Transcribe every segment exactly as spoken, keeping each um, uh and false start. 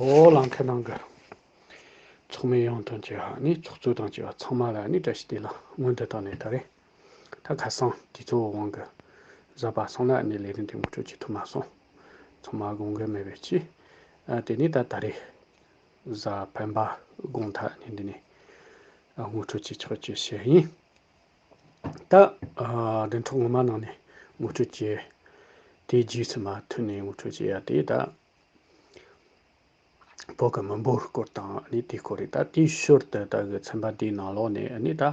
ཨོ་ལང་ཁ་ནང་གི་ཚོགས་མི་ཡོངས་དང་བཅས་པ་ནི་ཚོགས་གཙོ་དང་བཅས་པ་ཚང་མ་ལ་ནི་བཀྲ་ཤིས་བདེ་ལེགས་སྔོན་དུ་བཏང་ནས། ད་རེས་ད་ཁ་སང་དུས་ཚོད་དབང་གིས་གཟའ་པ་སངས་ལ་ནི་ལས་རིམ་དེ་ངོ་སྤྲོད་བྱེད་ཐུབ་མ་སོང་། ཚང་མ་དགོངས་འགལ་མེད་པའི་ཕྱིར། ཨ་དེ་ནས་ད་ད་རེས་གཟའ་སྤེན་པ་དགོང་དག་ནི་འདི་ནས་ངོ་སྤྲོད་བྱེད་ཆོག་ཅེས་བཤད་ཡིན། ད་ཨ་བདུན་ཕྲག་སྔོན་མ་ནང་ནས་ངོ་སྤྲོད་བྱས། དེའི་རྗེས་ཚུན་མ་ཐུག་ནས་ངོ་སྤྲོད་བྱེད་ཡ་དེ་ད། བོད་ཀྱི་མི་འབོར་སྐོར་དང་ནི་དེའི་སྐོར་རེད། ད་དེའི་ཞོར་དུ་ད་གི་ཚན་པ་འདིའི་ནང་ལོགས་ནས་ནི་ད་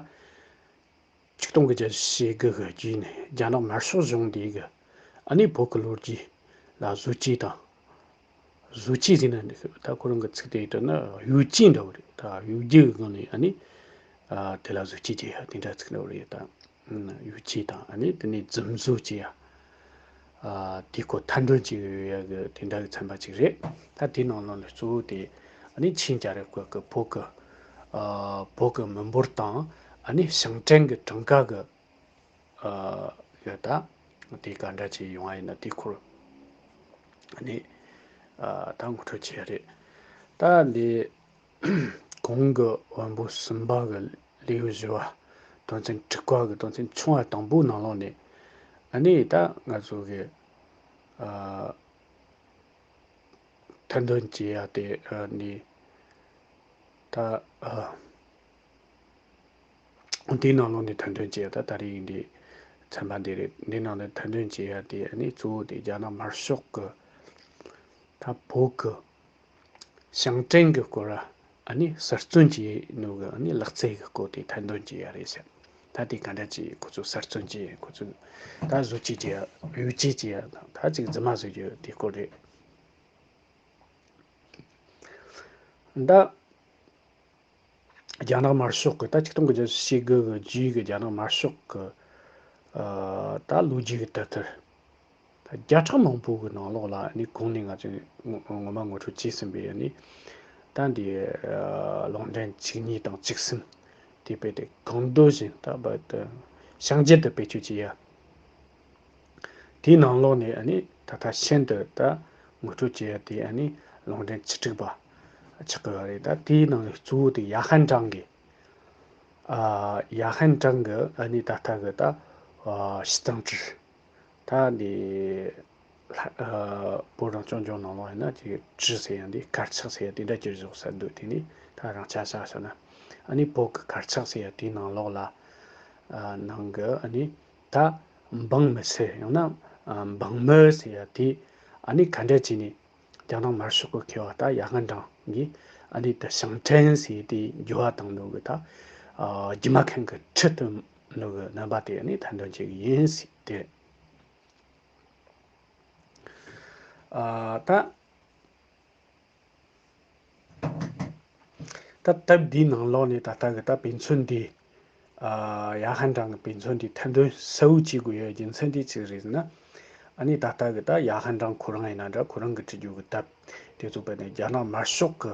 ཆིག་སྟོང་དགུ་བརྒྱ་ཞེ་དགུ་གི་རྗེས་ནས་རྒྱ་ནག་དམར་ཤོག་གཞུང་འདིའི་གི་ཨ་ནི་བོད་ཀྱི་ལོ་རྒྱུས་ལ་བཟོ་བཅོས་དང་། བཟོ་བཅོས་ཟེར་ན་འདི་ད་ཁོ་རང་གི་ཚིག་དེ་ཡིན་ན་གཡོ་ཇུས་འདྲ་བོ་རེད། ད་གཡོ་སྒྱུ་གི་སྒང་ནས་ཨ་ནི་ཨ་དེ་ལ་བཟོ་བཅོས་བྱེད་ཡ་དེ་འདྲ་ཚིག་འདྲ་བོ་རེད། ད་གཡོ་ཇུས་དང་ཨ་ནི་དེ་ནས་རྫུན་བཟོ་བྱེད་ཡ། ཨ་དེ་ཁོ་ཐེར་འདོན་བྱེད་ཀྱི་ཡོད་ཡ་གི་དེ་འདྲ་གི་ཚན་པ་ཅིག་རེད། ད་དེའི་ནང་ལོགས་ལ་གཙོ་བོ་དེ་ཨ་ནི་ཆིན་རྒྱལ་རབས་སྐབས་ཀྱི་བོད་ཀྱི་ཨ་བོད་ཀྱི་མི་འབོར་དང་ཨ་ནི་ཞིང་བྲན་གྱི་གྲངས་ཀ་གི་ཨ་ཡོད། ད་དེ་ག་འདྲ་ཅིག་ཡོང་བ་ཡིན་ན་དེ་ཁོ་ཨ་ནི་ཨ་ད་ངོ་སྤྲོད་བྱེད་ཡ་རེད། ད་འདི་གོང་གི་དབོན་པོ་གསུམ་པ་གི་ལེའུ་བཞི་བ་དོན་ཚན་དྲུག་པ་གི་དོན་ཚན་ཆུང་བ་དང་པོའི་ནང་ལོགས་ནས་ཨ་ནི་ད་ང་ཚོ་གི་ཨ་ཐེར་འདོན་བྱེད་ཡ་དེ་ཨ་ནི་ད་ཨ་འདིའི་ནང་ལོགས་ནས་ཐེར་འདོན་བྱེད་ཡ་ད་ད་རེས་འདི་ཚན་པ་འདི་རེད། འདིའི་ནང་ནས་ཐེར་འདོན་བྱེད་ཡ་དེ་ཨ་ནི་གཙོ་བོ་དེ་རྒྱ་ནག་དམར་ཤོག་གི་ད་བོད་གི་ཞིང་བྲན་གྱི་སྐོར་ཨ་ནི་གསར་བརྩོན་བྱས་ནོ་གི་ཨ་ནི་ལག་རྩལ་གྱི་སྐོར་དེ་ཐེར་འདོན་བྱས་ཡ་རེད་ཟེར། ད་དེ་ག་འདྲ་ཅིག་ཁོ་ཚོ་གསར་བརྩོན་བྱས། ཁོ་ཚོ་ད་བཟོ་བཅོས་བྱས་ཡ། གཡོ་བཅོས་བྱས་ཡ་དང་ད་ཅིག་རྫུན་མ་བཟོ་རྒྱུ་དེ་སྐོར་རེད། ད་རྒྱ་ནག་དམར་ཤོག་གི་ད་ཆིག་སྟོང་དགུ་བརྒྱ་ཞེ་དགུ་གི་རྗེས་ཀྱི་རྒྱ་ནག་དམར་ཤོག་གི་ཨ་ད་ལོ་རྒྱུས་ཀྱི་དེབ་ཐེར་ད་བརྒྱ་ཕྲག་མང་པོ་གི་ནང་ལོགས་ལ་ནི་གོང་ནས་ང་ཚོས་ངོ་ངོ་མ་ངོ་སྤྲོད་བྱས་ཟིན་པའི་ནི་ད་འདི་ཨ་ལུང་འདྲེན་བཅུ་གཉིས་དང་བཅུ་གསུམ་དེ་རྦད་དེ་གང་འདོད་བཞིན་ད་རྦད་དེ་བྱང་རྒྱུད་དུ་བེད་སྤྱོད་བྱེད་ཡ། དེའི་ནང་ལོགས་ནས་ཨ་ནི་ད་ལྟ་ཤིན་ཏུ་ད་ངོ་སྤྲོད་བྱེད་ཡ་དེ་ཨ་ནི་ལུང་འདྲེན་བཅུ་དྲུག་པ་ཆགས་ཀྱི་ཡོད་རེད། ད་དེའི་ནང་ནས་གཙོ་བོ་དེ་ཡ་ཧན་ཀྲང་གི་ཨ་ཡ་ཧན་ཀྲང་གི་ཨ་ནི་ད་ལྟ་གི་ད་ཨ་ཞི་ཙང་ཀྲི་ད་འདི་ལྷ་ཨ་བོད་རང་སྐྱོང་ལྗོངས་ནང་ལོགས་ཡིན་ན་ཅིག་ཀྲི་ཟེར་ཡ་འདི་དཀར་ཆག་ཟེར་ཡ་དེ་འདྲ་གྱུར་བཞག་ས་འདུག་དེ་ནི་ད་རང་ཆ་བཞག་ཟེར་ན་ཨ་ནི་བོད་གི་དཀར་ཆག་ཟེར་ཡ་དེའི་ནང་ལོགས་ལ་ཨ་ནང་གི་ཨ་ནི། ད་འབངས་མི་སེར་ཡང་ན་ཨ་འབངས་མི་ཟེར་ཡ་དེ་ཨ་ནི་ག་འདྲ་བྱས་ནས་རྒྱ་ནག་དམར་ཤོག་གི་མཁས་པ་ད་ཡ་ཧན་ཀྲང་གིས་ཨ་ནི་ད་ཞིང་བྲན་ཟེར་དེ་འགྱུར་བ་བཏང་ནོ་གི་ད་ཨ་རྒྱུ་མ་མཁན་གི་ཁྲི་བཏོན་ནོ་གི་རྣམ་པ་དེ་ཨ་ནི་ཐེར་འདོན་བྱེད་གི་ཡིན་ཟེར་དེ་ཨ་ད། ད་དེབ་འདིའི་ནང་ལོགས་ནས་ད་ལྟ་གི་ད་དཔེ་མཚོན་འདི། ཨ་ཡ་ཧན་ཀྲང་གི་དཔེ་མཚོན་འདི་ཐེར་འདོན་གསལ་བོ་བྱེད་དགོས་ཡ་རྒྱུ་མཚན་འདི་ཅི་རེད་ཟེར་ན། ཨ་ནི་ད་ལྟ་གི་ད་ཡ་ཧན་ཀྲང་ཁོ་རང་ཡིན་ན་འདྲ། ཁོ་རང་གི་བྲིས་རྒྱུ་གི་དེབ་དེ་ཚོ་དཔེར་ན་རྒྱ་ནག་དམར་ཤོག་གི་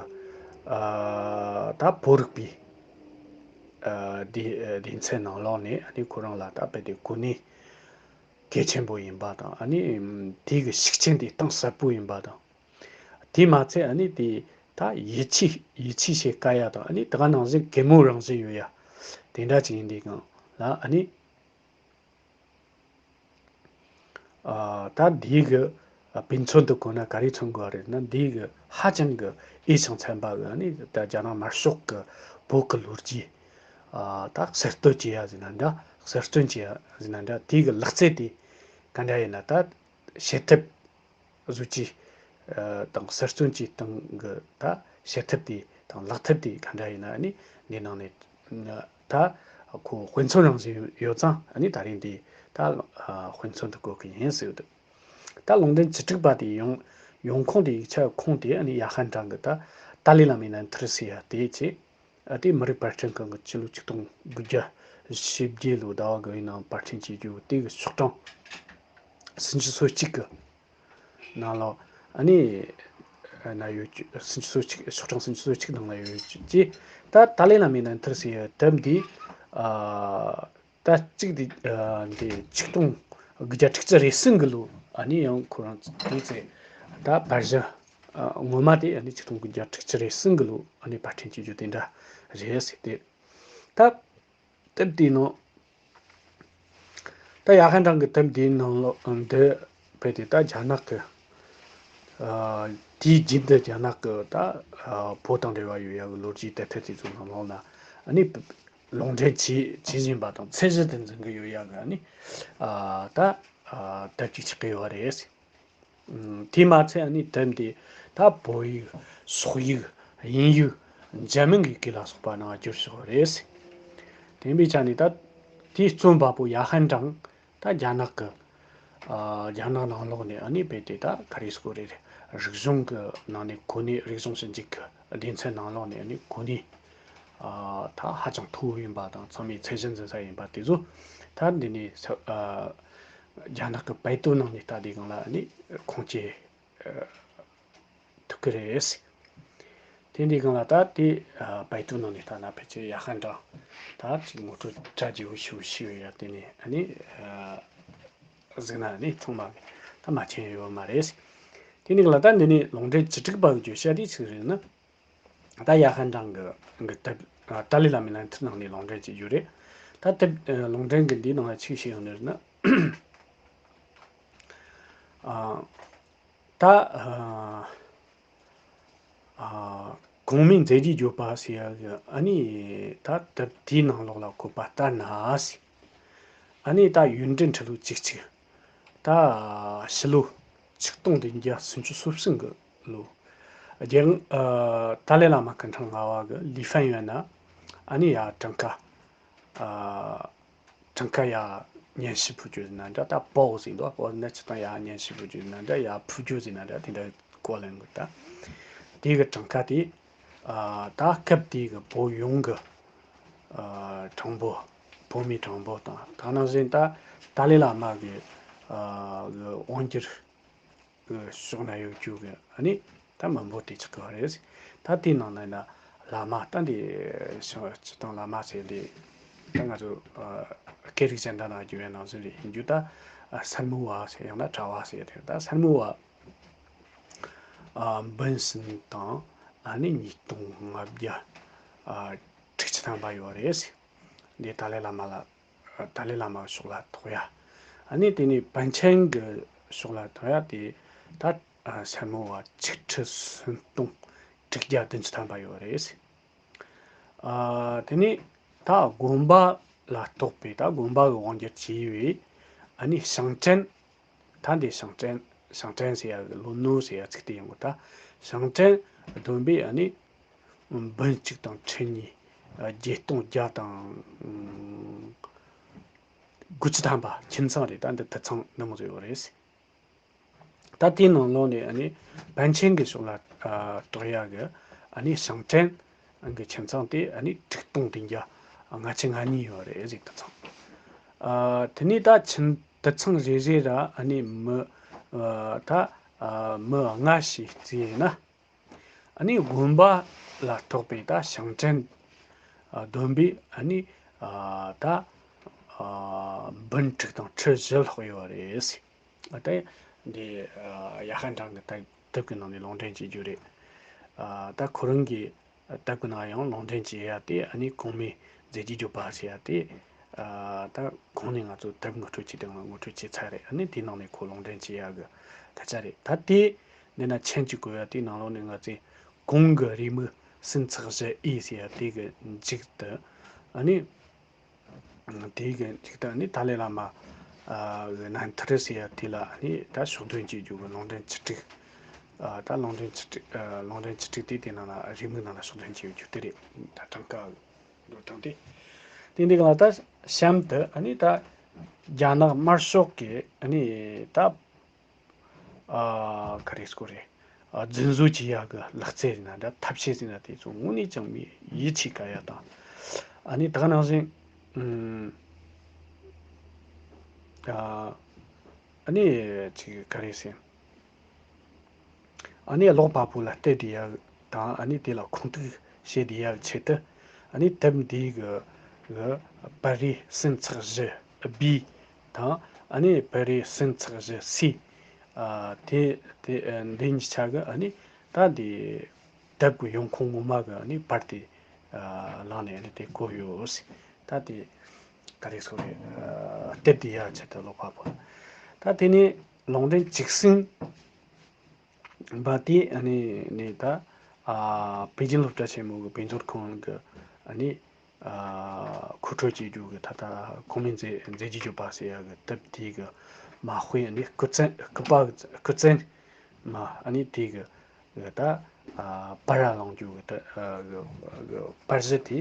ཨ་ད་བོད་རིག་པའི་ཨ་སྡེ་སྡེ་ཚན་ནང་ལོགས་ནས་ཨ་ནི་ཁོ་རང་ལ་ད་དཔེ་དེ་གོ་གནས་གལ་ཆེན་པོ་ཡིན་པ་དང་། ཨ་ནི་དེ་གི་ཤུགས་རྐྱེན་དེ་གཏིང་ཟབ་པོ་ཡིན་པ་དང་། དེ་མ་ཚད་ཨ་ནི་དེ་ད་ཡིད་ཆེས་ཡིད་ཆེས་བྱེད་དཀའ་ཡ་དང་། ཨ་ནི་དེ་ག་ནང་བཞིན་གད་མོ་རང་བཞིན་ཡོད་ཡ་དེ་འདྲ་ཅིག་ཡིན་དུས་སྒང་ལ། ཨ་ནི་ཨ་ད་འདི་གི་དཔེ་མཚོན་དུ་གོ་ན་ག་རེ་མཚོན་དགོས་རེད་ན། འདི་གི་ཧ་ཅང་གི་འོས་ཤིང་འཚམ་པ་གི། ཨ་ནི་ད་རྒྱ་ནག་དམར་ཤོག་གི་བོད་གི་ལོ་རྒྱུས་ཨ་ད་གསར་གཏོད་བྱེད་ཡ་ཟེར་ན་འདྲ། གསར་བརྩོན་བྱེད་ཡ་ཟེར་ན་འདྲ། དེ་གི་ལག་རྩལ་དེ་ག་འདྲ་ཡིན་ན། ད་བྱེད་ཐབས་བཟོ་བཅོས་ཨ་དང་གསར་བརྩོན་བྱེད་སྟངས་གི་ད་བྱེད་ཐབས་དེ་དང་ལག་ཐབས་དེ་ག་འདྲ་ཡིན་ན། ཨ་ནི་འདི་ནང་ནས་ད་ཁོ་དཔེ་མཚོན་རང་བཞིན་ཡོད་ཙང་། ཨ་ནི་ད་རིང་འདི་ད་ཨ་དཔེ་མཚོན་དུ་གོ་གི་ཡིན་ཟེར་འདུག་ད་ལུང་འདྲེན་བཅུ་དྲུག་པ་དེ་ཡོང་ཡོང་ཁུངས་དེ། ཡིག་ཆ་ཁུངས་དེ་ཨ་ནི་ཡ་ཧན་ཀྲང་གི་ད་ཏཱ་ལའི་བླ་མའི་རྣམ་ཐར་ཟེར་ཡ་དེ་བྱས། ཨ་དེ་མི་རིགས་དཔར་སྐྲུན་ཁང་གི་སྤྱི་ལོ་ཆིག་སྟོང་དགུ་བརྒྱ་བཞི་བརྒྱད་ལོ་ཟླ་བ་དགུ་པའི་ནང་དཔར་སྐྲུན་བྱེད་རྒྱུ་དེ་གི་ཤོག་གྲངས་སུམ་ཅུ་སོ་གཅིག་གི་ནང་ལོགས་ཨ་ནི་ན་ཡོད་རྒྱུ། སུམ་ཅུ་སོ་གཅིག་ཤོག་གྲངས་སུམ་ཅུ་སོ་གཅིག་ནང་ལ་ཡོད་རྒྱུ་ཅེས། ད་ཏཱ་ལའི་བླ་མའི་རྣམ་ཐར་ཟེར་ཡ་དེབ་འདི་ཨ་ད་གཅིག་འདི་ཨ་འདི་ཆིག་སྟོང་དགུ་བརྒྱ་དྲུག་ཅུ་རེ་གསུམ་གི་ལོ། ཨ་ནི་ཡང་ཁོ་རང་དེ་ཚེ་ད་པར་གཞི་ ཨ། ངོ་མ་དེ་ཨ་ནི་ཆིག་སྟོང་དགུ་བརྒྱ་དྲུག་ཅུ་རེ་གསུམ་གི་ལོ་ཨ་ནི་པར་སྐྲུན་བྱེད་རྒྱུ་དེ་འདྲ་རེད་ཟེར་ཏེ། ད་དེབ་དེའི་ནང་ད་ཡ་ཧན་ཀྲང་གི་དེབ་དེའི་ནང་ལོགས་འདི་ཕལ་ཏེ་ད་རྒྱ་ནག་གི། ཨ། དེའི་རྗེས་འདི་རྒྱ་ནག་གི་ད། ཨ། བོད་དང་འབྲེལ་བ་ཡོད་ཡ་གི་ལོ་རྒྱུས་དེབ་ཐེར་དེ་ཚོ་ནང་ལོགས་ན་ཨ་ནི་ལུང་འདྲེན་བྱེད་བྱེད་བཞིན་པ་དང་ཚད་གཞི་དེ་འཛིན་གི་ཡོད་ཡ་གི་ཨ་ནི། ཨ། ད། ཨ། དེབ་ཅིག་ཆགས་ཀྱི་ཡོད་རེད། ཨུམ། དེས་མ་ཚད་ཨ་ནི་དེབ་འདི་ད་བོད་ཡིག་སོག་ཡིག་དབྱིན་ཡིག་འཇར་མན་གྱི་སྐད་ལ་སོགས་པ་ནང་བསྒྱུར་བཞག་རེད། དེ་འབའི་ཆ་ནས་ད་དེའི་རྩོམ་པ་པོ་ཡ་ཧན་ཀྲང་ད་རྒྱ་ནག་གི། ཨ། རྒྱ་ནག་ནང་ལོགས་ནས་ཨ་ནི་རྦད་དེ་ད་ག་རེ་ཟེར་དགོས་རེད། རིག་གཞུང་གི་ནང་ནས་གོ་གནས། རིག་གཞུང་ཞིབ་འཇུག་གི་སྡེ་ཚན་ནང་ལོགས་ནས་ཨ་ནི་གོ་གནས། ཨ། ད་ཧ་ཅང་མཐོ་བོ་ཡིན་པ་དང་ཚང་མས་ཚད་གཞི་འཛིན་ས་ཡིན་པ་དེ་ཚོ་ད་འདི་ནས་ས། ཨ། རྒྱ་ནག་གི་པའེ་ཏུའུ་ནང་ནས་ལྟ་དུས་སྒང་ལ་ཨ་ནི་ཁུངས་སྐྱེལ། ཨ། ཐུབ་ཀྱི་རེད། དེ་འདི་སྒང་ལ་ད་དེ། ཨ། པའེ་ཏུའུ་ནང་ནས་ལྟ་ན་ཕལ་ཆེར་ཡ་ཧན་ཀྲང་ད་ཅིག་ངོ་སྤྲོད་གྲ་རྒྱས་པོ་ཞེ་པོ་ཞིག་ཡོད་ཡ། དེ་ནས་ཨ་ནི། ཨ། གཟིགས་ན་ཨ་ནི་ཚང་མ་གིས་ད་མ་མཁྱེན་ཡོད་མ་རེད། དེ་འདི་སྒང་ལ་ད་འདི་ནས་ལུང་འདྲེན་བཅུ་དྲུག་པ་གི་བརྗོད་བྱ་དེ་ཆི་རེད་ན། ད་ཡ་ཧན་ཀྲང་གི་གི་དེབ། ཨ། ཏཱ་ལའི་བླ་མའི་ལན་ཐུར་ནང་ནས་ལུང་འདྲེན་བྱེད་རྒྱུ་རེད། ད་དེབ། ཨ། ལུང་འདྲེན་གི་འདིའི་ནང་ལ་ཆི་བཤད་ཡོད་ནི་རེད་ན། ཨ། ད། ཨ། ཨ། གོང་མའི་མཛད་རྗེས་བརྗོད་པ་ཟེར་ཡ་གི་ཨ་ནི་ད་དེབ་དེའི་ནང་ལོགས་ལ་བཀོད་པ་ལྟར་ན་ཟེར། ཨ་ནི་ད་ཡོན་ཏན་ཁྲི་ལོ་བཅུ་གཅིག་ད་ཕྱི་ལོ་ཆིག་སྟོང་བདུན་བརྒྱ་སུམ་ཅུ་སོ་གསུམ་གི་ལོ། རྒྱལ། ཨ། ཏཱ་ལའི་བླ་མ་སྐུ་ཕྲེང་ལྔ་པ་གི་ལི་ཧྥན་ཡོན་ན་ཨ་ནི་ཡ་གྲངས་ཀ། ཨ། གྲངས་ཀ་ཡ་སྙན་ཞུ་ཕུལ་རྒྱུ་ཟེར་ན་འདྲ། ད་པའོ་ཟེར་འདུག་པའོ་ཟེར་ན་སྤྱིར་བཏང་ཡ་སྙན་ཞུ་ཕུལ་རྒྱུ་ཟེར་ན་འདྲ། ཡ་ཕུལ་རྒྱུ་ཟེར་ན་འདྲ། དེ་འདྲ་གོ་ལེན་གི་ད། དེ་གི་གྲངས་ཀ་དེ། ཨ། ད་སྐབས་དེ་གི་བོད་ཡོངས་གི། ཨ། གྲངས་འབོར། བོད་མིའི་གྲངས་འབོར་དང་ད་ནང་བཞིན་ད་ཏཱ་ལའི་བླ་མ་གི། ཨ། གི་དབང་སྒྱུར། གི་ཕྱོགས་ན་ཡོད་རྒྱུ་གི་ཨ་ནི་ད་མི་འབོར་དེ་ཆགས་ཀྱི་རེད། ད་དེའི་ནང་ན་ན་བླ་མ་ད་འདི་སྤྱིར་བཏང་བླ་མ་ཟེར་འདི་ད་ང་ཚོ། ཨ། སྐད་རིགས་གཞན་དག་ནང་བརྗོད་པའི་ནང་བཞིན་རེད། ཡིན་རྒྱུ་ད། ཨ། སེར་མོ་བ་ཟེར་ཡང་ན་གྲྭ་བ་ཟེར་དེ། ད་སེར་མོ་བ། ཨ། འབུམ་གསུམ་དང་ཨ་ནི་ཉིས་སྟོང་ལྔ་བརྒྱ། ཨ། དྲུག་ཅུ་ཐམ་པ་ཡོད་རེད། འདི་ཏཱ་ལའི་བླ་མ་ལ། ཏཱ་ལའི་བླ་མ་ཕྱོགས་ལ་གཏོགས་ཡ། ཨ་ནི་དེ་ནས་པཎ་ཆེན་གྱི་ཕྱོགས་ལ་གཏོགས་ཡ་དེ་ད། ཨ། སེར་མོ་བ་ཆིག་ཁྲི་སུམ་སྟོང་དྲུག་བརྒྱ་བདུན་ཅུ་ཐམ་པ་ཡོད་རེད། ཨ། དེ་ནས་ད་དགོན་པ་ལ་གཏོགས་པའི་ད་དགོན་པ་གི་དབང་སྒྱུར་བྱས་པའི་ཨ་ནི་ཞིང་བྲན། ད་འདི་ཞིང་བྲན། ཞིང་བྲན་ཟེར་ཡ་གི་ལོ་ནོ་ཟེར་ཡ་ཚིག་དེ་ཡིན་གོ། ད་ཞིང་བྲན་བསྡོམས་པས་ཨ་ནི་འབུམ་གཅིག་དང་ཁྲི་གཉིས། ཨ། བརྒྱད་སྟོང་བརྒྱ་དང་དགུ་བཅུ་ཐམ་པ་ཁྱིམ་ཚང་རེད། ད་འདི་དུད་ཚང་འདི་མོ་ཟིག་ཡོད་རེད། ད་དེའི་ནང་ལོགས་ནས་ཨ་ནི་པཎ་ཆེན་གྱི་ཕྱོགས་ལ། ཨ། གཏོགས་ཡ་གི་ཨ་ནི་ཞིང་བྲན་གྱི་ཁྱིམ་ཚང་དེ་ཨ་ནི་དྲུག་སྟོང་བདུན་བརྒྱ་ལྔ་བཅུ་ང་གཉིས་ཡོད་རེད་ཟིག་དུད་ཚང་། ཨ། དེ་ནས་ད་ཁྱིམ་དུད་ཚང་རེ་རེ་ར་ཨ་ནི་མི། ཨ། ད། ཨ། མི་ལྔ་ཞིག་བརྩིས་ཡིན་ན། ཨ་ནི་དགོན་པ་ལ་གཏོགས་པའི་ད་ཞིང་བྲན། ཨ། བསྡོམས་པས་ཨ་ནི། ཨ། ད། ཨ། འབུམ་དྲུག་དང་ཁྲི་བཞི་ལྷག་ཡོད་རེད། ཨ། ད་འདི། ཨ། ཡ་ཧན་ཀྲང་གི་ད་དེབ་ཀྱི་ནང་ནས་ལུང་འདྲེན་བྱེད་རྒྱུ་རེད། ཨ། ད་ཁོ་རང་གི་དེབ་ཀྱི་ནང་ཡང་ལུང་འདྲེན་བྱེད་ཡ་དེ་ཨ་ནི་གོང་མའི་མཛད་རྗེས་བརྗོད་པ་ཟེར་ཡ་དེ། ཨ། ད་གོང་ནས་ང་ཚོ་དེབ་ངོ་སྤྲོད་བྱེད་དེ་ང་ངོ་སྤྲོད་བྱས་ཚར་རེད། ཨ་ནི་དེའི་ནང་ནས་ཁོ་ལུང་འདྲེན་བྱེད་ཡ་གི་སྐད་ཆ་རེད། ད་དེ་འདི་ན་མཆན་གཅིག་བཀོད་ཡ་དེའི་ནང་ལོགས་ནས་ང་ཚོས་གོང་གི་རེའུ་མིག་སུམ་ཚེག་བཞི་ཨེ་ཟེར་ཡ་དེ་གི་མཇུག་ཏུ་ཨ་ནི། དེའི་གི་མཇུག་ཏུ་ནི་ཏཱ་ལའི་བླ་མ། ཨ། གི་རྣམ་ཐར་ཟེར་ཡ་དེ་ལ་ནི་ད་ཕྱོགས་སྡོམ་བྱེད་རྒྱུ་གི་ལུང་འདྲེན་བཅུ་དྲུག་ཨ། ད་ལུང་འདྲེན་བཅུ་དྲུག་ཨ། ལུང་འདྲེན་བཅུ་དྲུག་དེ་དེ་ནང་ལ་རེའུ་མིག་ནང་ལ་ཕྱོགས་སྡོམ་བྱེད་རྒྱུ་དེ་རེད། ད་གྲངས་ཀ་འགྲོ་སྟངས་དེ། དེ་འདི་ག་ལ་ད་གཤམ་དུ་ཨ་ནི་ད་རྒྱ་ནག་དམར་ཤོག་གི་ཨ་ནི་ད། ཨ། ག་རེ་ཟེར་དགོས་རེད། ཨ། རྫུན་བཟོ་བྱེད་ཡག་གི་ལག་རྩལ་ཟེར་ན་འདྲ། ཐབས་ཤེས་ཟེར་ན་དེ་ཚོ་དངོས་གནས་ཅང་མི་ཡིད་ཆེས་དཀའ་ཡ་དང་། ཨ་ནི་ད་ག་ནང་བཞིན། ཨ། ཨ་ནི་ཅིག་ག་རེ་ཟེར། ཨ་ནི་ཀློག་པ་པོ་ལ་སྟེར་བསྡད་ཡག་དང་། ཨ་ནི་དེ་ལ་ཁུངས་གཏུགས་བྱེད་བསྡད་ཡག་ཆེད་དུ། ཨ་ནི་དེབ་འདིའི་གི་གི་པར་རིས་སུམ་ཚེག་བཞི་B དང་། ཨ་ནི་པར་རིས་སུམ་ཚེག་བཞི་C། ཨ། དེ་དེ་འདི་གཉིས་ཆ་གི་ཨ་ནི་ ད་འདི་དེབ་ཀྱི་ཡོང་ཁུངས་ངོ་མ་གི་ཨ་ནི་པར་དེ་ཨ་བླངས་ནས་ཨ་ནི་དེ་བཀོད་ཡོད་ཟེར། ད་དེ་ག་རེ་ཟེར་རེད། ཨ་དེབ་དེ་ཡར་ཆེད་དུ་ཀློག་པ་པོ། ད་དེ་ནས་ལུང་འདྲེན་བཅུ་གསུམ་པ་དེ་ཨ་ནི་ནི་ད་ཨ་པེ་ཅིན་སློབ་གྲྭ་ཆེན་མོ་གི་དཔེ་མཛོད་ཁང་གི་ཨ་ནི་ཨ་མཁོ་སྤྲོད་བྱེད་རྒྱུ་གི་ད་ལྟ་གོང་མའི་མཛད་མཛད་རྗེས་བརྗོད་པ་ཟེར་ཡ་གི་དེབ་དེ་གི་མ་དཔེ་ཨ་ནི་སྐུ་ཚེ་སྐུ་པ་སྐུ་ཚེ་མ་ཨ་ནི་དེ་གི་གི་ད་ཨ་པར་ར་ལོང་རྒྱུ་གི་ད་ཨ་གི་གི་པར་གཞི་དེ་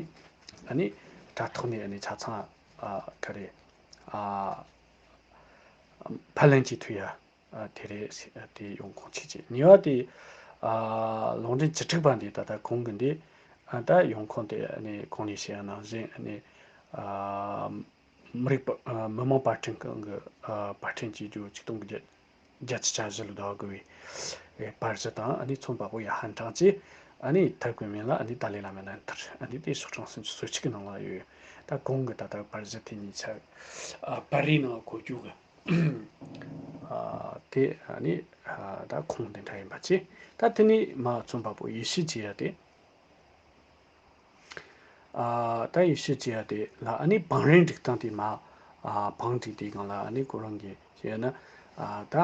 ཨ་ནི་དྲ་ཐོག་ནས་ཨ་ནི་ཆ་ཚང་ཨ་ག་རེ་ཨ་ཕབ་ལེན་བྱེད་ཐུབ་ཡ། ཨ་དེ་རེད། ཨ་དེ་ཡོང་ཁུངས་གཅིག་བྱས། གཉིས་པ་དེ་ཨ་ལུང་འདྲེན་བཅུ་དྲུག་པ་འདི་ད་ལྟ་གོང་གི་འདི་ཨ་ད་ཡོང་ཁུངས་དེ་ཨ་ནི་གོང་ནས་བཤད་ཡ་ནང་བཞིན་ཨ་ནི་ཨ་མི་རིགས་པ་ཨ་མི་དམངས་བར་སྐྲུན་ཁང་གི་ཨ་བར་སྐྲུན་བྱེད་རྒྱུ་ཆིག་སྟོང་དགུ་བརྒྱ་བརྒྱད་ཅུ་གྱ་བཞི་ལོ་ཟླ་བ་དགུ་བའི་པར་གཞི་དང་ཨ་ནི་ཚོན་པ་པོ་ཡ་ཧན་ཀྲང་བཅས་ཨ་ནི་དེབ་ཀྱི་མིང་ལ་ཨ་ནི་ཏཱ་ལའི་བླ་མའི་རྣམ་ཐར། ཨ་ནི་དེ་སོ་གྲངས་སུམ་ཅུ་སོ་གཅིག་གི་ནང་ལ་ཡོད། ད་གོང་གི་ད་ལྟ་པར་གཞི་དེ་གཉིས་ཆ་ཨ་པར་རིས་ནང་བཀོད་རྒྱུ་གི་ཨ་དེ་ཨ་ནི་ཨ་ད་ཁུངས་དེ་འདྲ་ཡིན་པ་བྱས། ད་དེ་ནས་མ་ཚོན་པ་པོ་ཡིད་ཆེས་བྱེད་ཡ་དེ། ཨ་ད་ཡིད་ཆེས་བྱེད་ཡ་དེ་ལ་ཨ་ནི་བང་རིམ་སྒྲིག་སྟངས་དེ་མ་ཨ་བང་སྒྲིག་དེའི་སྒང་ལ་ཨ་ནི་ཁོ་རང་གིས་བཤད་ན་ཨ་ད་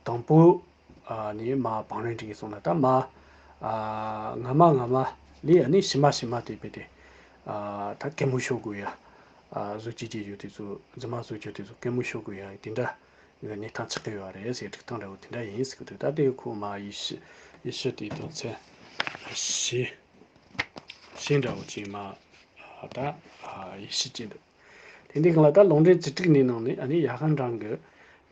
དང་པོ་ཨ་ནི་མ་བང་རིམ་སྒྲིག་གི་སོང་ན་ད་མ་ཨ་སྔ་མ་སྔ་མ་ལས་ཨ་ནི་ཕྱི་མ་ཕྱི་མ་དེ་བས་ཏེ་ཨ་ད་གད་མོ་ཤོར་དགོས་ཡ། ཨ་བཟོ་བཅོས་བྱེད་རྒྱུ་དེ་ཚོ་རྫུན་མ་བཟོ་རྒྱུ་དེ་ཚོ་གད་མོ་ཤོར་དགོས་ཡ་དེ་འདྲ་གི་གནས་སྟངས་ཆགས་ཀྱི་ཡོད་རེད་ཟེར། སྒྲིག་སྟངས་འདྲ་བོ་དེ་འདྲ་ཡིན་ཟེར་གི་འདུག་ད་དེ་ཁོ་མ་ཡིད་ཆེས་ཡིད་ཆེས་དེ་དོན་ཚན་བཞི་བཞི་འདྲ་བོ་ཅིག་མ་ད་ཡིད་ཆེས་ཀྱི་འདུག་དེ་འདི་སྒང་ལ་ད་ལུང་འདྲེན་བཅུ་དྲུག་ནས་ནང་ནས་ཨ་ནི་ཡ་ཧན་ཀྲང་གི་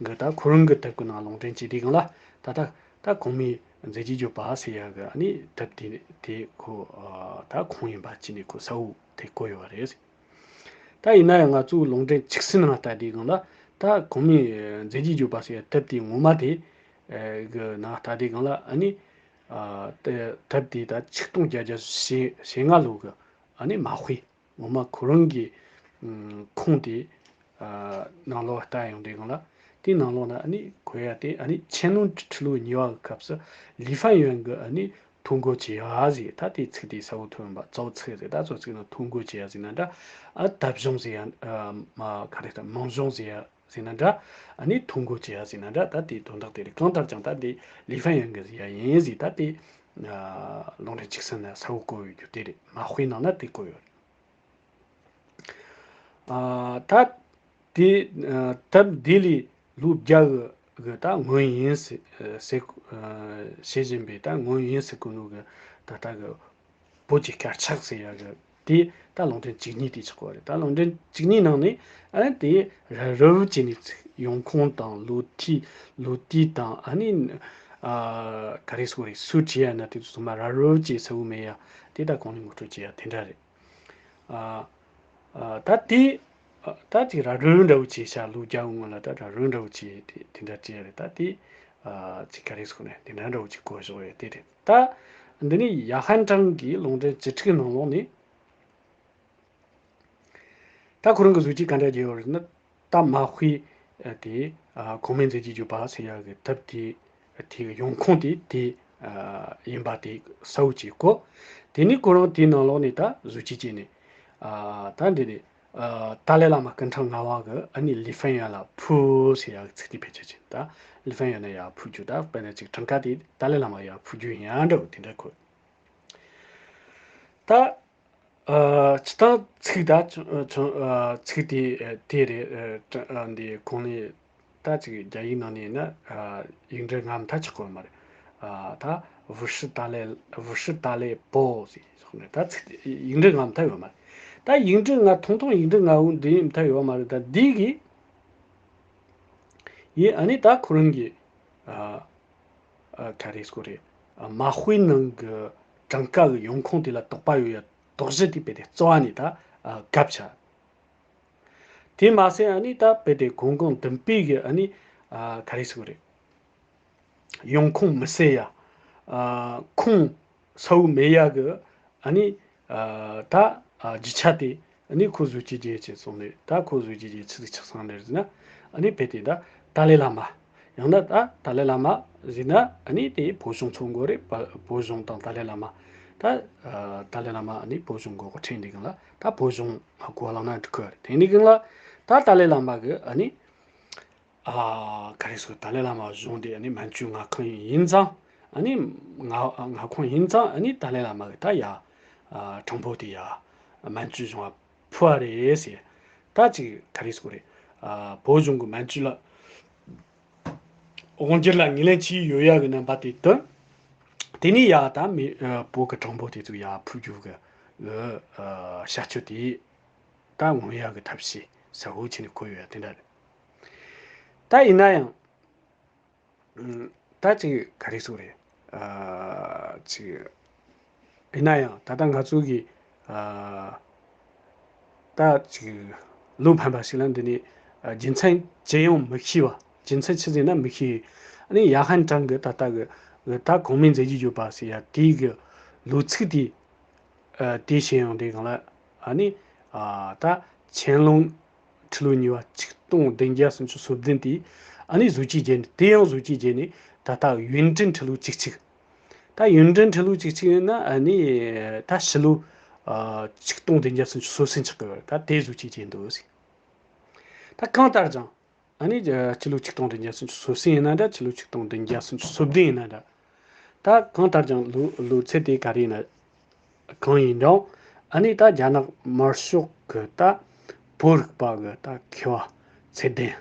གི་ད་ཁོ་རང་གི་དེབ་ཀྱི་ནང་ལུང་འདྲེན་བྱས་དེ་སྒང་ལ་ད་ད་ད་གོང་མའི་མཛད་རྗེས་བརྗོད་པ་ཟེར་ཡ་གི་ཨ་ནི་དེབ་དེ་དེ་ཁོ་ད་ཁུངས་ཡིན་པ་བྱས་ནས་ཁོ་གསལ་བོ་དེ་བཀོད་ཡོད་རེད། ད་ཡིན་ན་ཡང་ང་ཚོའི་ལུང་འདྲེན་བཅུ་གསུམ་ནང་ལྟ་དུས་སྒང་ལ་ད་གོང་མའི་མཛད་རྗེས་བརྗོད་པ་ཟེར་བའི་དེབ་དེའི་ངོ་མ་དེ་གི་ནང་ལྟ་དུས་སྒང་ལ་ཨ་ནི་དེབ་དེ་ད་ཆིག་སྟོང་བརྒྱད་བརྒྱ་ཞེ་ལྔ་ལོ་གི་ཨ་ནི་མ་དཔེ་ངོ་མ་ཁོ་རང་གི་ཁུངས་དེ་ནང་ལོགས་ལྟ་ཡོང་དུས་སྒང་ལ་དེའི་ནང་ལོགས་ན་ཨ་ནི་གོ་ཡ་དེ་ཨ་ནི་ཆན་ལུང་ཁྲི་ལོ་གཉིས་པ་གི་སྐབས་སུ་ལི་ཧྥན་ཡོན་གི་ཨ་ནི་ཐོ་འགོད་བྱེད་ཡ་ཟེར། ད་དེའི་ཚིག་དེ་གསལ་བོ་ཐོན་པ་གཙོ་བོ་ཚིག་རེད། ད་གཙོ་ཚིག་ནང་ཐོ་འགོད་བྱེད་ཡ་ཟེར་ན་འདྲ། ཨ་ད་གཞུང་ཟེར་ཡ་མ་ག་རེ་ད་མང་གཞུང་ཟེར་ཡ་ཟེར་ན་འདྲ། ཨ་ནི་ཐོ་འགོད་བྱེད་ཡ་ཟེར་ན་འདྲ། ད་དེའི་དོན་དག་དེ་རེད། གང་ལྟར་ཀྱང་ད་དེ་ལི་ཧྥན་ཡོན་གི་ཟེར་ཡ་ཡིན་ཟེར། ད་དེ་ལུང་འདྲེན་བཅུ་གསུམ་ན་གསལ་བོ་བཀོད་ཡོད་རྒྱུ་དེ་རེད། མ་དཔེ་ནང་ན་དེ་བཀོད་ཡོད་རེད། ཨ་ད་དེ་ཨ་དེབ་དེ་ལས་ལོ་བརྒྱ་གི་གི་ད་སྔོན་ཡིན་ཟེར་ཟེར་ཨ་བཤད་བཞིན་པའི་ད་སྔོན་ཡིན་ཟེར་གོ་ནོ་གི་ད་ལྟ་གི་བོད་ཀྱི་དཀར་ཆག་ཟེར་ཡ་གི་དེ་ད་ལུང་འདྲེན་བཅུ་གཉིས་དེ་ཆགས་པ་རེད། ད་ལུང་འདྲེན་བཅུ་གཉིས་ནང་ནས་ཨ་དེ་ར་རུབ་བྱས་ནས་ཚིག་ཡོང་ཁུངས་དང་ལོ་ཐི་ལོ་དུས་དང་ཨ་ནི་ཨ་ག་རེ་ཟེར་དགོས་རེད། སུ་བྲིས་ཡ་ན་དེ་ཚོ་ཚང་མ་ར་རུབ་བྱས་གསལ་བོ་མེད་ཡ་དེ་ད་གོང་ནས་ངོ་སྤྲོད་བྱས་ཡ་དེ་འདྲ་རེད། ཨ་ཨ་ད་དེ་ཨ་ད་ཅིག་ར་རུ་འདྲ་བོ་བྱས་ཤག་ལོ་རྒྱ་སྔོན་ལ་ད་ར་རུ་འདྲ་བོ་བྱས་དེ་དེ་འདྲ་བྱས་རེད། ད་དེ་ཨ་ཅིག་ག་རེ་ཟེར་ནས་དེ་འདྲ་འདྲ་བོ་ཅིག་གོ་བཞག་ཡོད་དེ་རེད། ད་འདི་ནི་ཡ་ཧན་ཀྲང་གི་ལུང་འདྲེན་བཅུ་དྲུག་ནང་ལོགས་ནས། ད་ཁོ་རང་གི་གཟུགས་གཅིག་ག་འདྲ་བརྗོད་ཡོད་རེད་ན། ད་མ་དཔེ་དེ་གོང་མའི་མཛད་རྗེས་བརྗོད་པ་ཟེར་ཡག་གི་དེབ་དེ་དེ་གི་ཡོང་ཁུངས་དེ་དེ་ཡིན་པ་དེ་གསལ་བོ་ཅིག་གོ། དེ་ནས་ཁོ་རང་དེའི་ནང་ལོགས་ནས་ད་གཟུགས་གཅིག་བྱས་ནས་ད་འདི་ནས་ཏཱ་ལའི་བླ་མ་སྐུ་ཕྲེང་ལྔ་པ་གི་ཨ་ནི་ལི་ཧྥན་ཡོན་ལ་ཕུལ་ཟེར་ཡག་གི་ཚིག་དེ་བེད་སྤྱོད་བྱས། ད་ལི་ཧྥན་ཡོན་ལ་ཡར་ཕུལ་རྒྱུ། ད་དཔེར་ན་ཅིག་གྲངས་ཀ་དེ་ཏཱ་ལའི་བླ་མ་ཡར་ཕུལ་རྒྱུ་ཡིན་ཡང་འདྲ་བོ་དེ་འདྲ་གོ། ད། ཨ་སྤྱིར་བཏང་ཚིག་ད་ཆུང་ཆུང་ཨ་ཚིག་དེ་ཨ་དེ་རེད། ཨ་ཀྲ་ཨ་འདི་གོང་ནས་ད་ཅིག་རྒྱ་ཡིག་ནང་ནས་ཡིན་ན་ཨ་ཡིག་འབྲུ་ལྔ་མཐའ་ཆགས་ཀྱི་ཡོད་མ་རེད། ཨ་ད་ཝུ་ཧྲི་ཏཱ་ལའི་ཝུ་ཧྲི་ཏཱ་ལའི་པོ་ཟེར་སོང་ནས་ད་ཚིག་དེ་ཡིག་འབྲུ་ལྔ་མཐའ་ཡོད་མ་རེད། ད་ཡིག་འབྲུ་ལྔ་ཐུང་ཐུང་ཡིག་འབྲུ་ལྔ་བོ་འདི་མཐའ་ཡོད་མ་རེད། ད་འདི་གི་ཡིན། ཨ་ནི་ད་ཁོ་རང་གི་ཨ་ཨ་ག་རེ་ཟེར་དགོས་རེད། ཨ་མ་དཔེ་ནང་གི་གྲངས་ཀ་གི་ཡོང་ཁུངས་དེ་ལ་དོགས་པ་ཡོད་ཡ་དོགས་གཞི་དེ་རྦད་དེ་རྩ་བ་ནས་ད་ཨ་བཀག་བཞག་དེ་མ་ཟད་ཨ་ནི་ད་རྦད་དེ་གོང་གོང་བདུན་པའི་གི་ཨ་ནི་ཨ་ག་རེ་ཟེར་དགོས་རེད། ཡོང་ཁུངས་མི་གསལ་ཡ། ཨ་ཁུངས་གསལ་བོ་མེད་ཡ་གི་ཨ་ནི་ཨ་ད་ཨ་རྒྱུ་ཆ་དེ་ཨ་ནི་ཁོ་གཟུགས་ཀྱི་རྒྱལ་ཅེས་གསུངས་ནས། ད་ཁོ་གཟུགས་ཀྱི་རྒྱལ་ཆི་ཟིག་ཆགས་སོང་ནས་ཟེར་ན། ཨ་ནི་རྦད་དེ་ད་ཏཱ་ལའི་བླ་མ་ ཡང་ན་ད་ཏཱ་ལའི་བླ་མ་ཟེར་ན་ཨ་ནི་དེ་བོད་གཞུང་ཚོ་མགོ་རེད། བ་བོད་གཞུང་དང་ཏཱ་ལའི་བླ་མ། ད་ཨ་ཏཱ་ལའི་བླ་མ་ཨ་ནི་བོད་གཞུང་མགོ་གོ་ཁྲིད་འདི་གང་ལ་ད་བོད་གཞུང་ཧ་གོ་བ་ལང་ན་འགྲིག་གི་རེད། དེ་འདི་གང་ལ་ད་ཏཱ་ལའི་བླ་མ་གི་ཨ་ནི་ཨ་ག་རེ་ཟེར། ཏཱ་ལའི་བླ་མ་གཞུང་དེ་ཨ་ནི་མན་ཇུའི་མངའ་ཁོངས་ཡིན་ཙང་། ཨ་ནི་མངའ་མངའ་ཁོངས་ཡིན་ཙང་ཨ་ནི་ཏཱ་ལའི་བླ་མ་གི་ད་ཡ་ཨ་གྲངས་འབོར་དེ་ཡ་མན་ཇུ་གཞུང་ལ་ཕུལ་བ་རེད་ཟེར། ད་ཅིག་ག་རེ་ཟེར་དགོས་རེད། ཨ་བོད་གཞུང་གི་མན་ཇུ་ལ་དབང་སྒྱུར་ལ་ངོས་ལེན་བྱས་ཡོད་ཡ་གི་རྣམ་པ་དེ་དང་། དེ་ནས་ཡ་ད་མི་ཨ་བོད་གི་གྲངས་འབོར་དེ་ཚོ་ཡ་ཕུལ་རྒྱུ་གི་ཨ་བྱ་སྤྱོད་དེ་ད་ངོམ་ཡ་གི་ཐབས་ཤེས་གསལ་བོ་བྱས་ནས་འཁོད་ཡོད་ཡ་དེ་འདྲ་རེད། ད་ཡིན་ན་ཡང་། ཨ་ད་ཅིག་ག་རེ་ཟེར་དགོས་རེད། ཨ་ཅིག་ཡིན་ན་ཡང་ད་ལྟ་ང་ཚོ་གི་ཨ་ད་ཅིག་བློ་ཕམ་པ་ཞིག་ལ་འདི་ནས་ཨ་རྒྱུ་མཚན་ཅི་ཡང་མི་ཤེས་པ། རྒྱུ་མཚན་ཆི་ཟིག་ན་མི་ཤེས། ཨ་ནི་ཡ་ཧན་ཀྲང་གི་ད་ལྟ་གི་ད་གོང་མའི་མཛད་རྗེས་བརྗོད་པ་ཟེར་ཡ་དེའི་གི་ལོ་ཚིགས་དེ་ཨ་དེ་བཤད་ཡོང་དུས་སྒང་ལ་ཨ་ནི་ཨ་ད་ཆན་ལུང་ཁྲི་ལོ་གཉིས་པ་ཆིག་སྟོང་བདུན་བརྒྱ་སུམ་ཅུ་སོ་བདུན་དེ་ཨ་ནི་བཟོ་བཅོས་བརྒྱབ་ནས། དེ་ཡང་བཟོ་བཅོས་བརྒྱབ་ནས་ད་ལྟ་ཡུན་ཀྲེང་ཁྲི་ལོ་བཅུ་གཅིག་ད་ཡུན་ཀྲེང་ཁྲི་ལོ་བཅུ་གཅིག་ཡིན་ན་ཨ་ནི་ད་ཕྱི་ལོ་ཨ་ཆིག་སྟོང་བདུན་བརྒྱ་སུམ་ཅུ་སོ་གསུམ་ཆགས་ཀྱི་ཡོད་རེད། ད་དེ་བཟོ་བཅོས་བརྒྱབ་འདུག་ཟེར། ད་གང་ལྟར་ཀྱང་ཨ་ནི་ཕྱི་ལོ་ཆིག་སྟོང་བདུན་བརྒྱ་སུམ་ཅུ་སོ་གསུམ་ཡིན་ན་འདྲ། ཕྱི་ལོ་ཆིག་སྟོང་བདུན་བརྒྱ་སུམ་ཅུ་སོ་བདུན་ཡིན་ན་འདྲ། ད་གང་ལྟར་ཀྱང་ལོ་ལོ་ཚད་དེ་ག་རེ་ཡིན་ན། གང་ཡིན་ཀྱང་ཨ་ནི་ད་རྒྱ་ནག་དམར་ཤོག་གི་ད་བོད་རིག་པ་གི་ད་མཁས་པ་ཚད་ལྡན་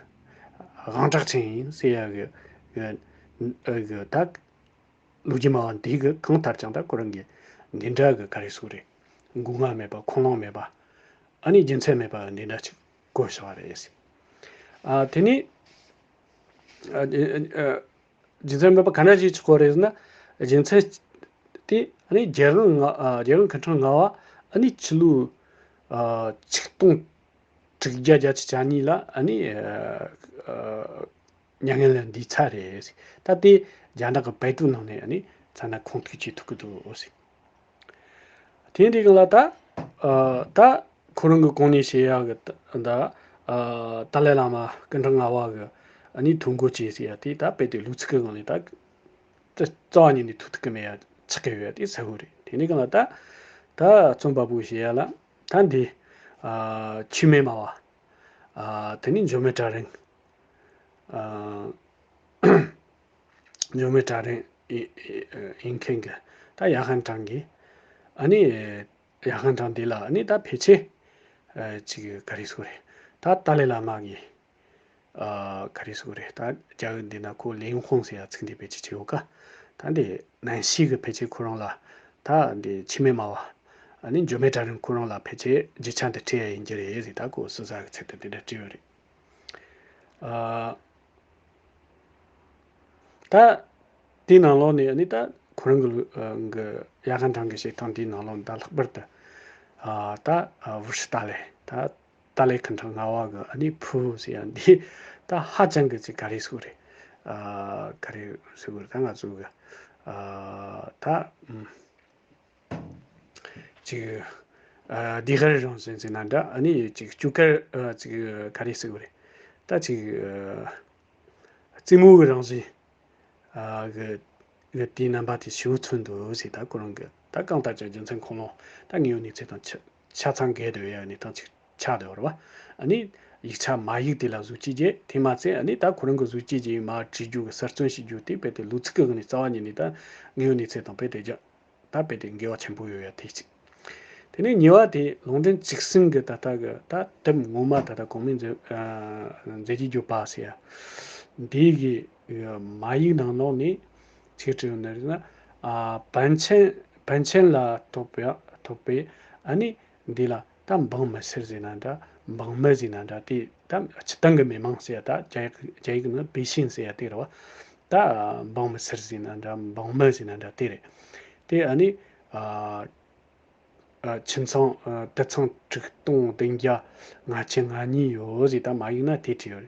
དབང་གྲགས་ཅན་ཡིན་ཟེར་ཡ་གི་གི་གི་ད་ལོ་རྒྱུས་སྨྲ་བ་འདི་གི་གང་ལྟར་ཀྱང་ད་ཁོ་རང་གི་འདི་འདྲ་གི་ག་རེ་ཟེར་དགོས་རེད། མགོ་རྔ་མེད་པ་ཁུངས་ལུང་མེད་པ། ཨ་ནི་རྒྱུ་མཚན་མེད་པ་འདི་འདྲ་ཅིག་བཀོད་བཞག་པ་རེད། ཨ་དེ་ནི་ཨ་ཨ་རྒྱུ་མཚན་མེད་པ་ག་འདྲ་ཞིག་ཆགས་པ་རེད་ཟེར་ན། རྒྱུ་མཚན་དེ་ཨ་ནི་རྒྱལ་དབང་ལྔ་ཨ་རྒྱལ་དབང་སྐུ་ཕྲེང་ལྔ་པ་ཨ་ནི་ཕྱི་ལོ་ཨ་ཆིག་སྟོང་དྲུག་བརྒྱ་བརྒྱད་ཅུ་གྱ་གཉིས་ལ་ཨ་ནི་ཨ་མྱ་ངན་ལས་འདས་ཚར་རེད། ད་དེ་རྒྱ་ནག་གི་པེ་ཏུའུ་ནང་ནས་ཨ་ནི་མཚན་ན་ཁུངས་ཐུག་བྱེད་ཐུབ་ཀྱི་འདུག་ཟེར། དེ་འདི་གང་ལ་ད་ཨ་ད་ཁོ་རང་གི་གོང་ནས་བཤད་ཡག་གི་ད་ཨ་ཏཱ་ལའི་བླ་མ་སྐུ་ཕྲེང་ལྔ་པ་གི་ཨ་ནི་ཐུགས་འགོ་བཅས་ཟེར་ཡ་དེ་ད་དཔེ་དེ་ལོ་ཚིགས་ཀྱི་སྒང་ནས་ད་རྩ་བ་ཉིད་ནས་ཐུག་ཐུབ་ཀྱི་མེད་ཡ་ཆགས་ཀྱི་ཡོད་ཡ་དེ་གསལ་པོ་རེད། དེ་འདི་གང་ལ་ད་ད་རྩོམ་པ་པོ་བཤད་ཡ་ལ་ད་འདི་ཨ་འཆི་མེད་སྨྲ་བ། ཨ་དེ་ནི་འགྱུར་མེད་གྲལ་རིམ། ཨ་འགྱུར་མེད་གྲལ་རིམ་ཡིན་མཁན་གྱི་ད་ཡ་ཧན་ཀྲང་གིས་ཨ་ནི་ཡ་ཧན་ཀྲང་འདི་ལ་ཨ་ནི་ད་ཕལ་ཆེར་ཨ་ཅིག་ག་རེ་ཟེར་དགོས་རེད། ད་ཏཱ་ལའི་བླ་མ་གིས་ཨ་ག་རེ་ཟེར་དགོས་རེད། ད་རྒྱ་ཡིག་འདི་ན་ཁོ་ལིན་ཧུང་ཟེར་ཡ་ཚིག་འདི་ཕལ་ཆེར་བྲིས་ཡོད་ཀ། ད་འདི་ནན་ཤི་གིས་ཕལ་ཆེར་ཁོ་རང་ལ་ད་འདི་འཆི་མེད་སྨྲ་བ་ཨ་ནི་འགྱུར་མེད་གྲལ་རིམ་ཁོ་རང་ལ་ཕལ་ཆེར་རྒྱུ་ཆ་འདི་སྤྲད་ཡ་ཡིན་རྒྱུ་རེད་ཟེར། ད་ཁོ་ཟུར་ཟ་གི་ཚུལ་དུ་འདི་འདྲ་བྲིས་ཡོད་རེད། ཨ་ད་དེའི་ནང་ལོགས་ནས་ཨ་ནི་ད་ཁོ་རང་གི་ལུ་ཨ་གི་ཡ་ཧན་ཀྲང་གི་བཤད་སྟངས་དེའི་ནང་ལོགས་ནས་ད་ལྷག་པར་དུ་ཨ་ད་ཨ་ཝུ་ཧྲི་ཏཱ་ལའི་ད་ཏཱ་ལའི་སྐུ་ཕྲེང་ལྔ་པ་གི་ཨ་ནི་ཕུ་བོ་ཟེར་ཡ་འདི་ད་ཧ་ཅང་གི་ཅིག་ག་རེ་ཟེར་དགོས་རེད། ཨ་ག་རེ་ཟེར་དགོས་རེད། ད་ང་ཚོ་གི་ཨ་ད་ཨམ། ཅིག་ཨ་ལྡེ་དཀར་རང་བཞིན་ཟེར་ན་འདྲ། ཨ་ནི་ཅིག་སྐྱུག་དཀར་ཨ་ཅིག་ག་རེ་ཟེར་དགོས་རེད། ད་ཅིག་ཨ་རྩེ་མོ་གི་རང་བཞིན་ཨ་གི་གི་དེའི་རྣམ་པ་དེ་ཞེ་པོ་མཚོན་འདུག་ཟེར། ད་ཁོ་རང་གི་ད་གང་ལྟར་ཀྱང་རྒྱུ་མཚན་ཁུངས་ལུང་ད་དངོས་ཡོད་གནས་ཚུལ་དང་ཆ་ཆ་ཚང་འགལ་འདུག་ཡ་གནས་སྟངས་ཅིག་ཆགས་འདུག་རེད་བ། ཨ་ནི་ཡིག་ཆ་མ་ཡིག་དེ་ལ་བཟོ་བཅོས་བྱས། དེ་མ་ཚད་ཨ་ནི་ད་ཁོ་རང་གི་བཟོ་བཅོས་བྱས་མ་བྲིས་རྒྱུ་གི་གསར་རྩོམ་བྱེད་རྒྱུ་དེ་རྦད་དེ་ལོ་ཚིགས་ཀྱི་སྒང་ནས་རྩ་བ་ཉིད་ནས་ད་དངོས་ཡོད་གནས་ཚུལ་དང་རྦད་དེ་རྒྱ་ད་རྦད་དེ་འགལ་བ་ཆེན་པོ་ཡོད་ཡ་དེ་གཅིག་དེ་ནས་གཉིས་པ་དེ་ལུང་འདྲེན་བཅུ་གསུམ་གི་ད་ལྟ་གི་ད་དེབ་ངོ་མ་ད་ལྟ་གོང་མའི་མཛད་ཨ་མཛད་རྗེས་བརྗོད་པ་ཟེར་ཡ་འདི་གི་མ་ཡིག་ནང་ལོགས་ནས་ཆི་བྲིས་ཡོད་ན་རེད་ན། ཨ་པཎ་ཆེན་པཎ་ཆེན་ལ་ཐོབ་པའི་ཐོབ་པའི་ཨ་ནི་འདི་ལ་ད་འབངས་མི་སེར་ཟེར་ན་འདྲ། འབངས་མི་ཟེར་ན་འདྲ། དེ་ད་སྤྱིར་བཏང་གི་མི་མང་ཟེར་ཡ། ད་རྒྱ་ཡིག་རྒྱ་ཡིག་ནང་པེ་ཤིན་ཟེར་ཡ་དེ་རེད་བ། ད་འབངས་མི་སེར་ཟེར་ན་འདྲ། འབངས་མི་ཟེར་ན་འདྲ། དེ་རེད། དེ་ཨ་ནི་ཨ་ཨ་ཁྱིམ་ཚང་ཨ་དུད་ཚང་དྲུག་སྟོང་བདུན་བརྒྱ་ལྔ་བཅུ་ང་གཉིས་ཡོད་ཟེར། ད་མ་ཡིག་ན་དེ་བྲིས་ཡོད་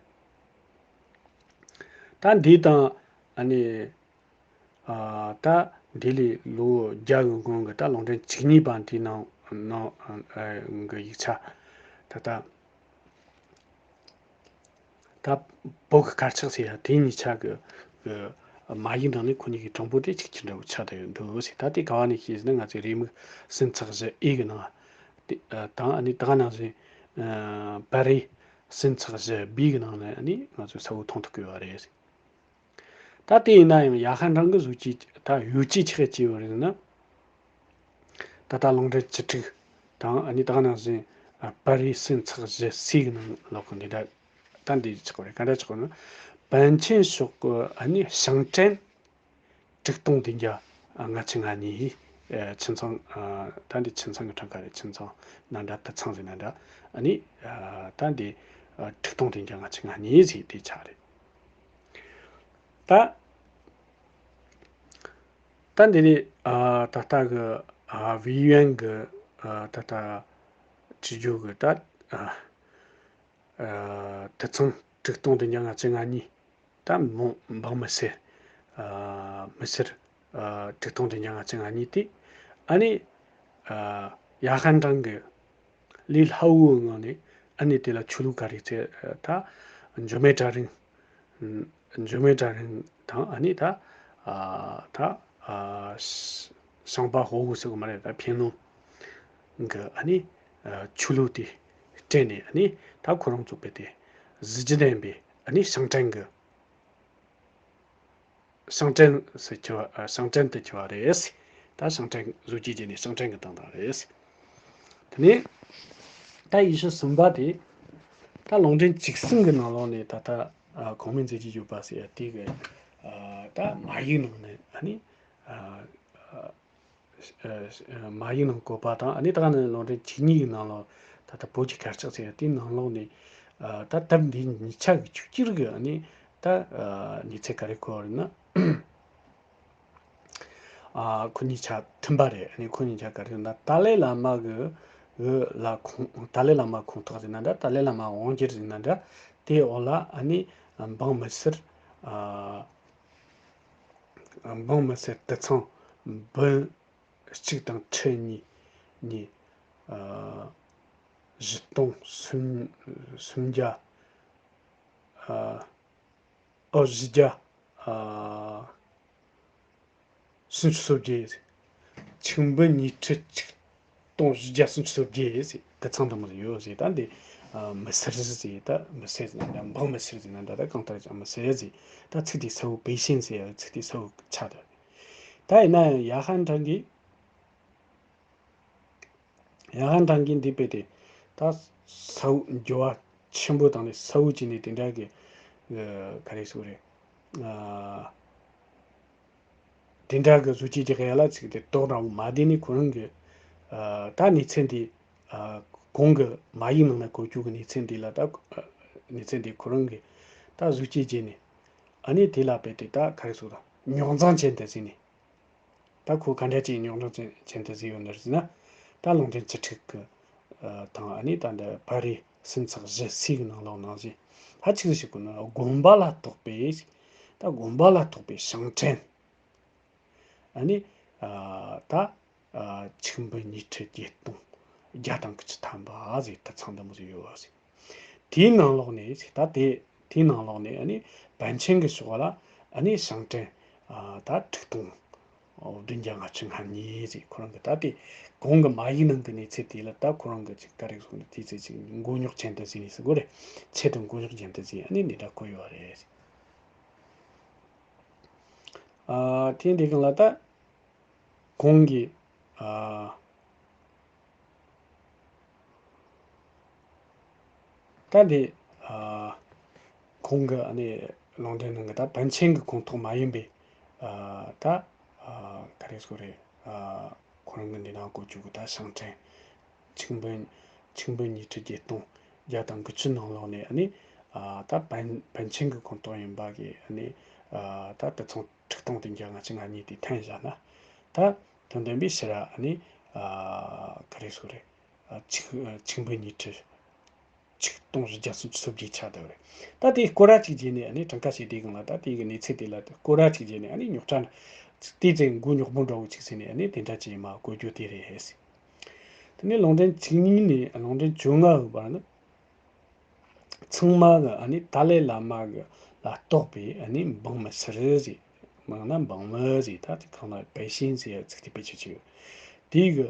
རེད། ད་འདི་དང་ཨ་ནི་ཨ་ད་འདི་ལས་ལོ་བརྒྱ་གི་གོང་གི་ད་ལུང་འདྲེན་བཅུ་གཉིས་པ་འདི་ནང་ནང་ཨ་གི་ཡིག་ཆ་ད་ལྟ་ ད་བོད་ཀྱི་དཀར་ཆག་ཟེར་ཡ་དེ་གཉིས་ཆ་གི་གི་མ་ཡིག་ནང་ནས་ཁོ་གཉིས་ཀྱི་གྲངས་འབོར་དེ་གཅིག་གི་འདྲ་བོ་ཆགས་བསྡད་ཡོད་འདུག་ཟེར། ད་དེ་ག་བ་ནས་ཤེས་ཟེར་ན། ང་ཚོའི་རེའུ་མིག་ཟིན་ཚེག་བཞི་ཨེ་གི་ནང་དེ་དང་། ཨ་ནི་ད་ག་ནང་བཞིན་པར་རིས་ཟིན་ཚེག་བཞི་བི་གི་ནང་ནས་ཨ་ནི་ང་ཚོས་གསལ་བོ་མཐོང་ཐུབ་ཀྱི་ཡོད་རེད། ད་དེ་ཡིན་ན་ཡང་ཡ་ཧན་ཀྲང་གི་བཟོ་བཅོས་ད་ཡོ་བྱད་ཆེ་ག་ཅི་ཡོད་རེད་ཟེར་ན། ད་ལྟ་ལུང་འདྲེན་བཅུ་དྲུག་དང་། ཨ་ནི་ད་ག་ནང་བཞིན་པར་རིས་ཟིན་ཚེག་བཞི་སི་གི་ནང་ལོགས་གི་འདི་འདྲ། ད་འདི་ཆགས་པ་རེད། ག་འདྲ་ཆགས་པ་ན། པཎ་ཆེན་ཕྱོགས་ཀྱི་ཨ་ནི་ཞིང་བྲན་དྲུག་སྟོང་བདུན་བརྒྱ་ལྔ་བཅུ་ང་གཉིས། ཨ། ཁྱིམ་ཚང་། ཨ། ད་འདི་ཁྱིམ་ཚང་གི་གྲངས་ཀ་རེད། ཁྱིམ་ཚང་ན་འདྲ། དུད་ཚང་ཟེར་ན་འདྲ། ཨ་ནི། ཨ། ད་འདི་ཨ་དྲུག་སྟོང་བདུན་བརྒྱ་ལྔ་བཅུ་ང་གཉིས་ཟེར་དེ་ཆགས་རེད། ད། ད་འདི་ནི། ཨ། ད་ལྟ་གི། ཨ། ཝེ་ཡུའེན་གི། ཨ། ད་ལྟ་སྤྱི་རྒྱུ་གི་ད། ཨ། ཨ། དུད་ཚང་དྲུག་སྟོང་བདུན་བརྒྱ་ལྔ་བཅུ་ང་གཉིས། ད་མོ་འབངས་མི་སེར། ཨ། མི་སེར། ཨ། དྲུག་སྟོང་བདུན་བརྒྱ་ལྔ་བཅུ་ང་གཉིས་དེ། ཨ་ནི། ཨ། ཡ་ཧན་ཀྲང་གི་ལི་ལྷ་བུའི་ངང་ནས་ཨ་ནི་དེ་ལ་ཆོས་ལུགས་ག་རེ་ཟེར། ད་འཇོལ་མོའི་གྲལ་རིམ། འཇོལ་མོའི་གྲལ་རིམ་དང་། ཨ་ནི་ད། ཨ། ད། ཨ། ཞིང་པ་ཧོ་ཧུ་ཟེར་གོ་མ་རེད། ད་ཕེ་ནོ་གི་ཨ་ནི། ཨ། ཆོས་ལུགས་དེ་སྤྲད་ནས། ཨ་ནི་ད་ཁོ་རང་ཚོ་དཔེ་དེ་གཟི་བརྗིད་ལྡན་པའི་ཨ་ནི་ཞིང་བྲན་གི། ཞིང་བྲན་ཟེར་གྱི་བ། ཨ། ཞིང་བྲན་དུ་གྱུར་བ་རེད། ད་ཞིང་བྲན་བཟོ་བཅོས་བྱས་ནས་ཞིང་བྲན་གྱི་བཏང་བཏང་རེད། དེ་ནས་ད་ཡེ་ཤུ་གསུམ་པ་དེ་ད་ལུང་འདྲེན་བཅུ་གསུམ་གྱི་ནང་ལོགས་ནས་ད་ལྟ། ཨ། གོང་མའི་མཛད་རྗེས་བརྗོད་པ་ཟེར་ཡ་དེ་གི། ཨ། ད་མ་ཡིག་ནང་ནས། ཨ་ནི། ཨ། ཨ། ཨ། མ་ཡིག་ནང་བཀོད་པ་དང་། ཨ་ནི་ད་ག་ནང་ལུང་འདྲེན་བཅུ་གཉིས་ཀྱི་ནང་ལོགས་ད་ལྟ་བོད་ཀྱི་དཀར་ཆག་ཟེར་ཡ་དེའི་ནང་ལོགས་ནས། ཨ། ད་དེབ་འདི་གཉིས་ཆ་གི་ཆུ་སྐྱུར་གི། ཨ་ནི་ད། ཨ། གནས་ཚད་ག་རེ་བཀོད་རེད་ན། ཨ། ཁོ་གཉིས་ཆ་མཐུན་པ་རེད། ཨ་ནི་ཁོ་གཉིས་ཆ་ག་རེ་ན། ཏཱ་ལའི་བླ་མ་གི་གི་ལ་ཁོངས། ཏཱ་ལའི་བླ་མ་ཁོངས་གཏོགས་ཟེར་ན་འདྲ། ཏཱ་ལའི་བླ་མ་དབང་སྒྱུར་ཟེར་ན་འདྲ། དེའི་འོག་ལ་ཨ་ནི་འབངས་མི་སེར། ཨ། འབངས་མི་སེར་དུད་ཚང་འབུམ་གཅིག་དང་ཁྲི་གཉིས་ནས། ཨ། བཞི་སྟོང་སུམ་སུམ་བརྒྱ། ཨ། ཨོ། བཞི་བརྒྱ། ཨ། སུམ་ཅུ་སོ་བརྒྱད། ཆིག་འབུམ་ཉི་ཁྲི་ཆིག་སྟོང་བཞི་བརྒྱ་སུམ་ཅུ་སོ་བརྒྱད་ཟེར། དུད་ཚང་འདི་མོ་ཡོད་ཟེར། ད་འདི། ཨ། མི་སེར་ཟེར། ད་མི་སེར་ཟེར་ན་འདྲ། འབངས་མི་སེར་ཟེར་ན་འདྲ། ད་གང་ལྟར་ཀྱང་མི་སེར་ཟེར། ད་ཚིག་དེ་གསལ་བོ། པེ་ཤིན་ཟེར་ཡ་ཚིག་དེ་གསལ་བོ་ཆགས་འདུག། ད་ཡིན་ན་ཡང་ཡ་ཧན་ཀྲང་གིས། ཡ་ཧན་ཀྲང་གིས་འདི་དཔེ་དེ་ད་གསལ་བོ། འགྱུར་བ་ཆེན་པོ་བཏང་ནས་གསལ་བོ་བྱས་ནས་དེ་འདྲ་གི། ཨ། ག་རེ་ཟེར་དགོས་རེད། ཨ། དེ་འདྲ་གི་བཟོ་བཅོས་རྒྱག་ཡ་ལ་ཅིག་དེ་དོགས་འདྲ་བོ་མ་བསྡད་ནས། ཁོ་རང་གི། ཨ། ད་གནས་ཚད་འདི། ཨ། གོང་གི་མ་ཡིག་ནང་ན་བཀོད་རྒྱུ་གི་གནས་ཚད་འདི་ལ། ད་གནས་ཚད་འདི་ཁོ་རང་གི་ད་བཟོ་བཅོས་བྱས་ནས། ཨ་ནི་དེ་ལ་དཔེ་དེ་ད་ག་རེ་ཟེར་དགོས་རེད། རྙོག་འཛིང་ཅན་དུ་བཟོས་ནས། ད་ཁོ་ག་འདྲ་ཅིག་རྙོག་འཛིང་ཅན་དུ་བཟོས་ཡོད་ནི་རེད་ཟེར་ན། ད་ལུང་འདྲེན་བཅུ་དྲུག་གི། ཨ། དང་། ཨ་ནི་ད་འདི་པར་རིས་ཟིན་ཚེག་བཞི་སི་གི་ནང་ལོགས་ནང་བཞིན། ཧ་ཅིག་ཞིག་གོ་ན་དགོན་པ་ལ་གཏོགས་པའི། ད་དགོན་པ་ལ་གཏོགས་པའི་ཞིང་བྲན། ཨ་ནི། ཨ། ད། ཨ། ཆིག་འབུམ་ཉི་ཁྲི་བརྒྱད་སྟོང་བརྒྱ་དང་དགུ་བཅུ་ཐམ་པ་ཟེར། དུད་ཚང་འདི་མོ་ཟིག་ཡོད་ཟེར། དེའི་ནང་ལོགས་ནས་ཟེར། ད་དེ་དེའི་ནང་ལོགས་ནས་ཨ་ནི་པཎ་ཆེན་གྱི་ཕྱོགས་ལ་ཨ་ནི་ཞིང་བྲན། ཨ། ད་དྲུག་སྟོང་བདུན་བརྒྱ་ལྔ་བཅུ་ང་གཉིས་ཟེར། ཁོ་རང་གི་ད་དེ་གོང་གི་མ་ཡིག་ནང་གི་གནས་ཚད་དེ་ལ་ད་ཁོ་རང་གི་ཅིག་ག་རེ་ཟེར་དགོས་རེད། དེ་ཚོ་ཅིག་མགོ་རྙོག་ཅན་དུ་བཟོས་ནས་ཟེར་དགོས་རེད། ཆེད་དུ་མགོ་རྙོག་ཅན་དུ་བཟོས། ཨ་ནི་འདི་འདྲ་བཀོད་ཡོད་རེད། ཨ། དེ་འདི་གང་ལ་ད། གོང་གི། ཨ། ད་འདི། ཨ། གོང་གི་ཨ་ནི་ལུང་འདྲེན་ནང་གི་ད་པཎ་ཆེན་གྱི་ཁོངས་གཏོགས་མ་ཡིན་པའི། ཨ། ད། ཨ། ག་རེ་ཟེར་དགོས་རེད། ཨ། ཁོ་རང་གི་འདི་ནང་བཀོད་རྒྱུ་གི་ད་ཞིང་བྲན་ཆིག་འབུམ་ཆིག་འབུམ་ཉི་ཁྲི་བརྒྱད་སྟོང་བརྒྱ་དང་དགུ་བཅུ་ནང་ལོགས་ནས། ཨ་ནི། ཨ། ད་པཎ་པཎ་ཆེན་གྱི་ཁོངས་གཏོགས་ཡིན་པ་གི། ཨ་ནི། ཨ། ད་དུད་ཚང་དྲུག་སྟོང་བདུན་བརྒྱ་ལྔ་བཅུ་ང་གཉིས་དེ་འཐེན་བཞག་ན། ད་དོན་དམ་པའི་ཕྱིར་ར། ཨ་ནི། ཨ། ག་རེ་ཟེར་དགོས་རེད། ཨ། ཆིག་ཨ། ཆིག་འབུམ་ཉི་ཁྲི་ཆིག་སྟོང་བཞི་བརྒྱ་སུམ་ཅུ་སོ་བརྒྱད་ཆགས་བསྡད་པ་རེད། ད་དེ་སྐོར་ར་གཅིག་བྱས་ནས། ཨ་ནི་གྲངས་ཀ་བཤད་དུས་སྒང་ལ་ད་དེ་གི་གནས་ཚད་དེ་ལ་སྐོར་ར་གཅིག་བྱས་ནས། ཨ་ནི་རྙོག་དྲ་དེ་ཚོའི་མགོ་རྙོག་པོ་འདྲ་བོ་གཅིག་བཟོས་ནས། ཨ་ནི་དེ་འདྲ་ཅིག་མར་བཀོད་རྒྱུ་དེ་རེད་ཟེར། དེ་ནས་ལུང་འདྲེན་བཅུ་གཉིས་ནས་ལུང་འདྲེན་བཅོ་ལྔ་བར་ནི། ཚང་མ་གི་ཨ་ནི་ཏཱ་ལའི་བླ་མ་གི་ལ་གཏོགས་པའི་ཨ་ནི་འབངས་མི་སེར་ཟེར། མང་ན་འབངས་མི་ཟེར། ད་དེ་གང་ལ་百姓ཟེར་ཡ་ཚིག་དེ་བེད་སྤྱོད་བྱས་ཡོད། དེའི་གི་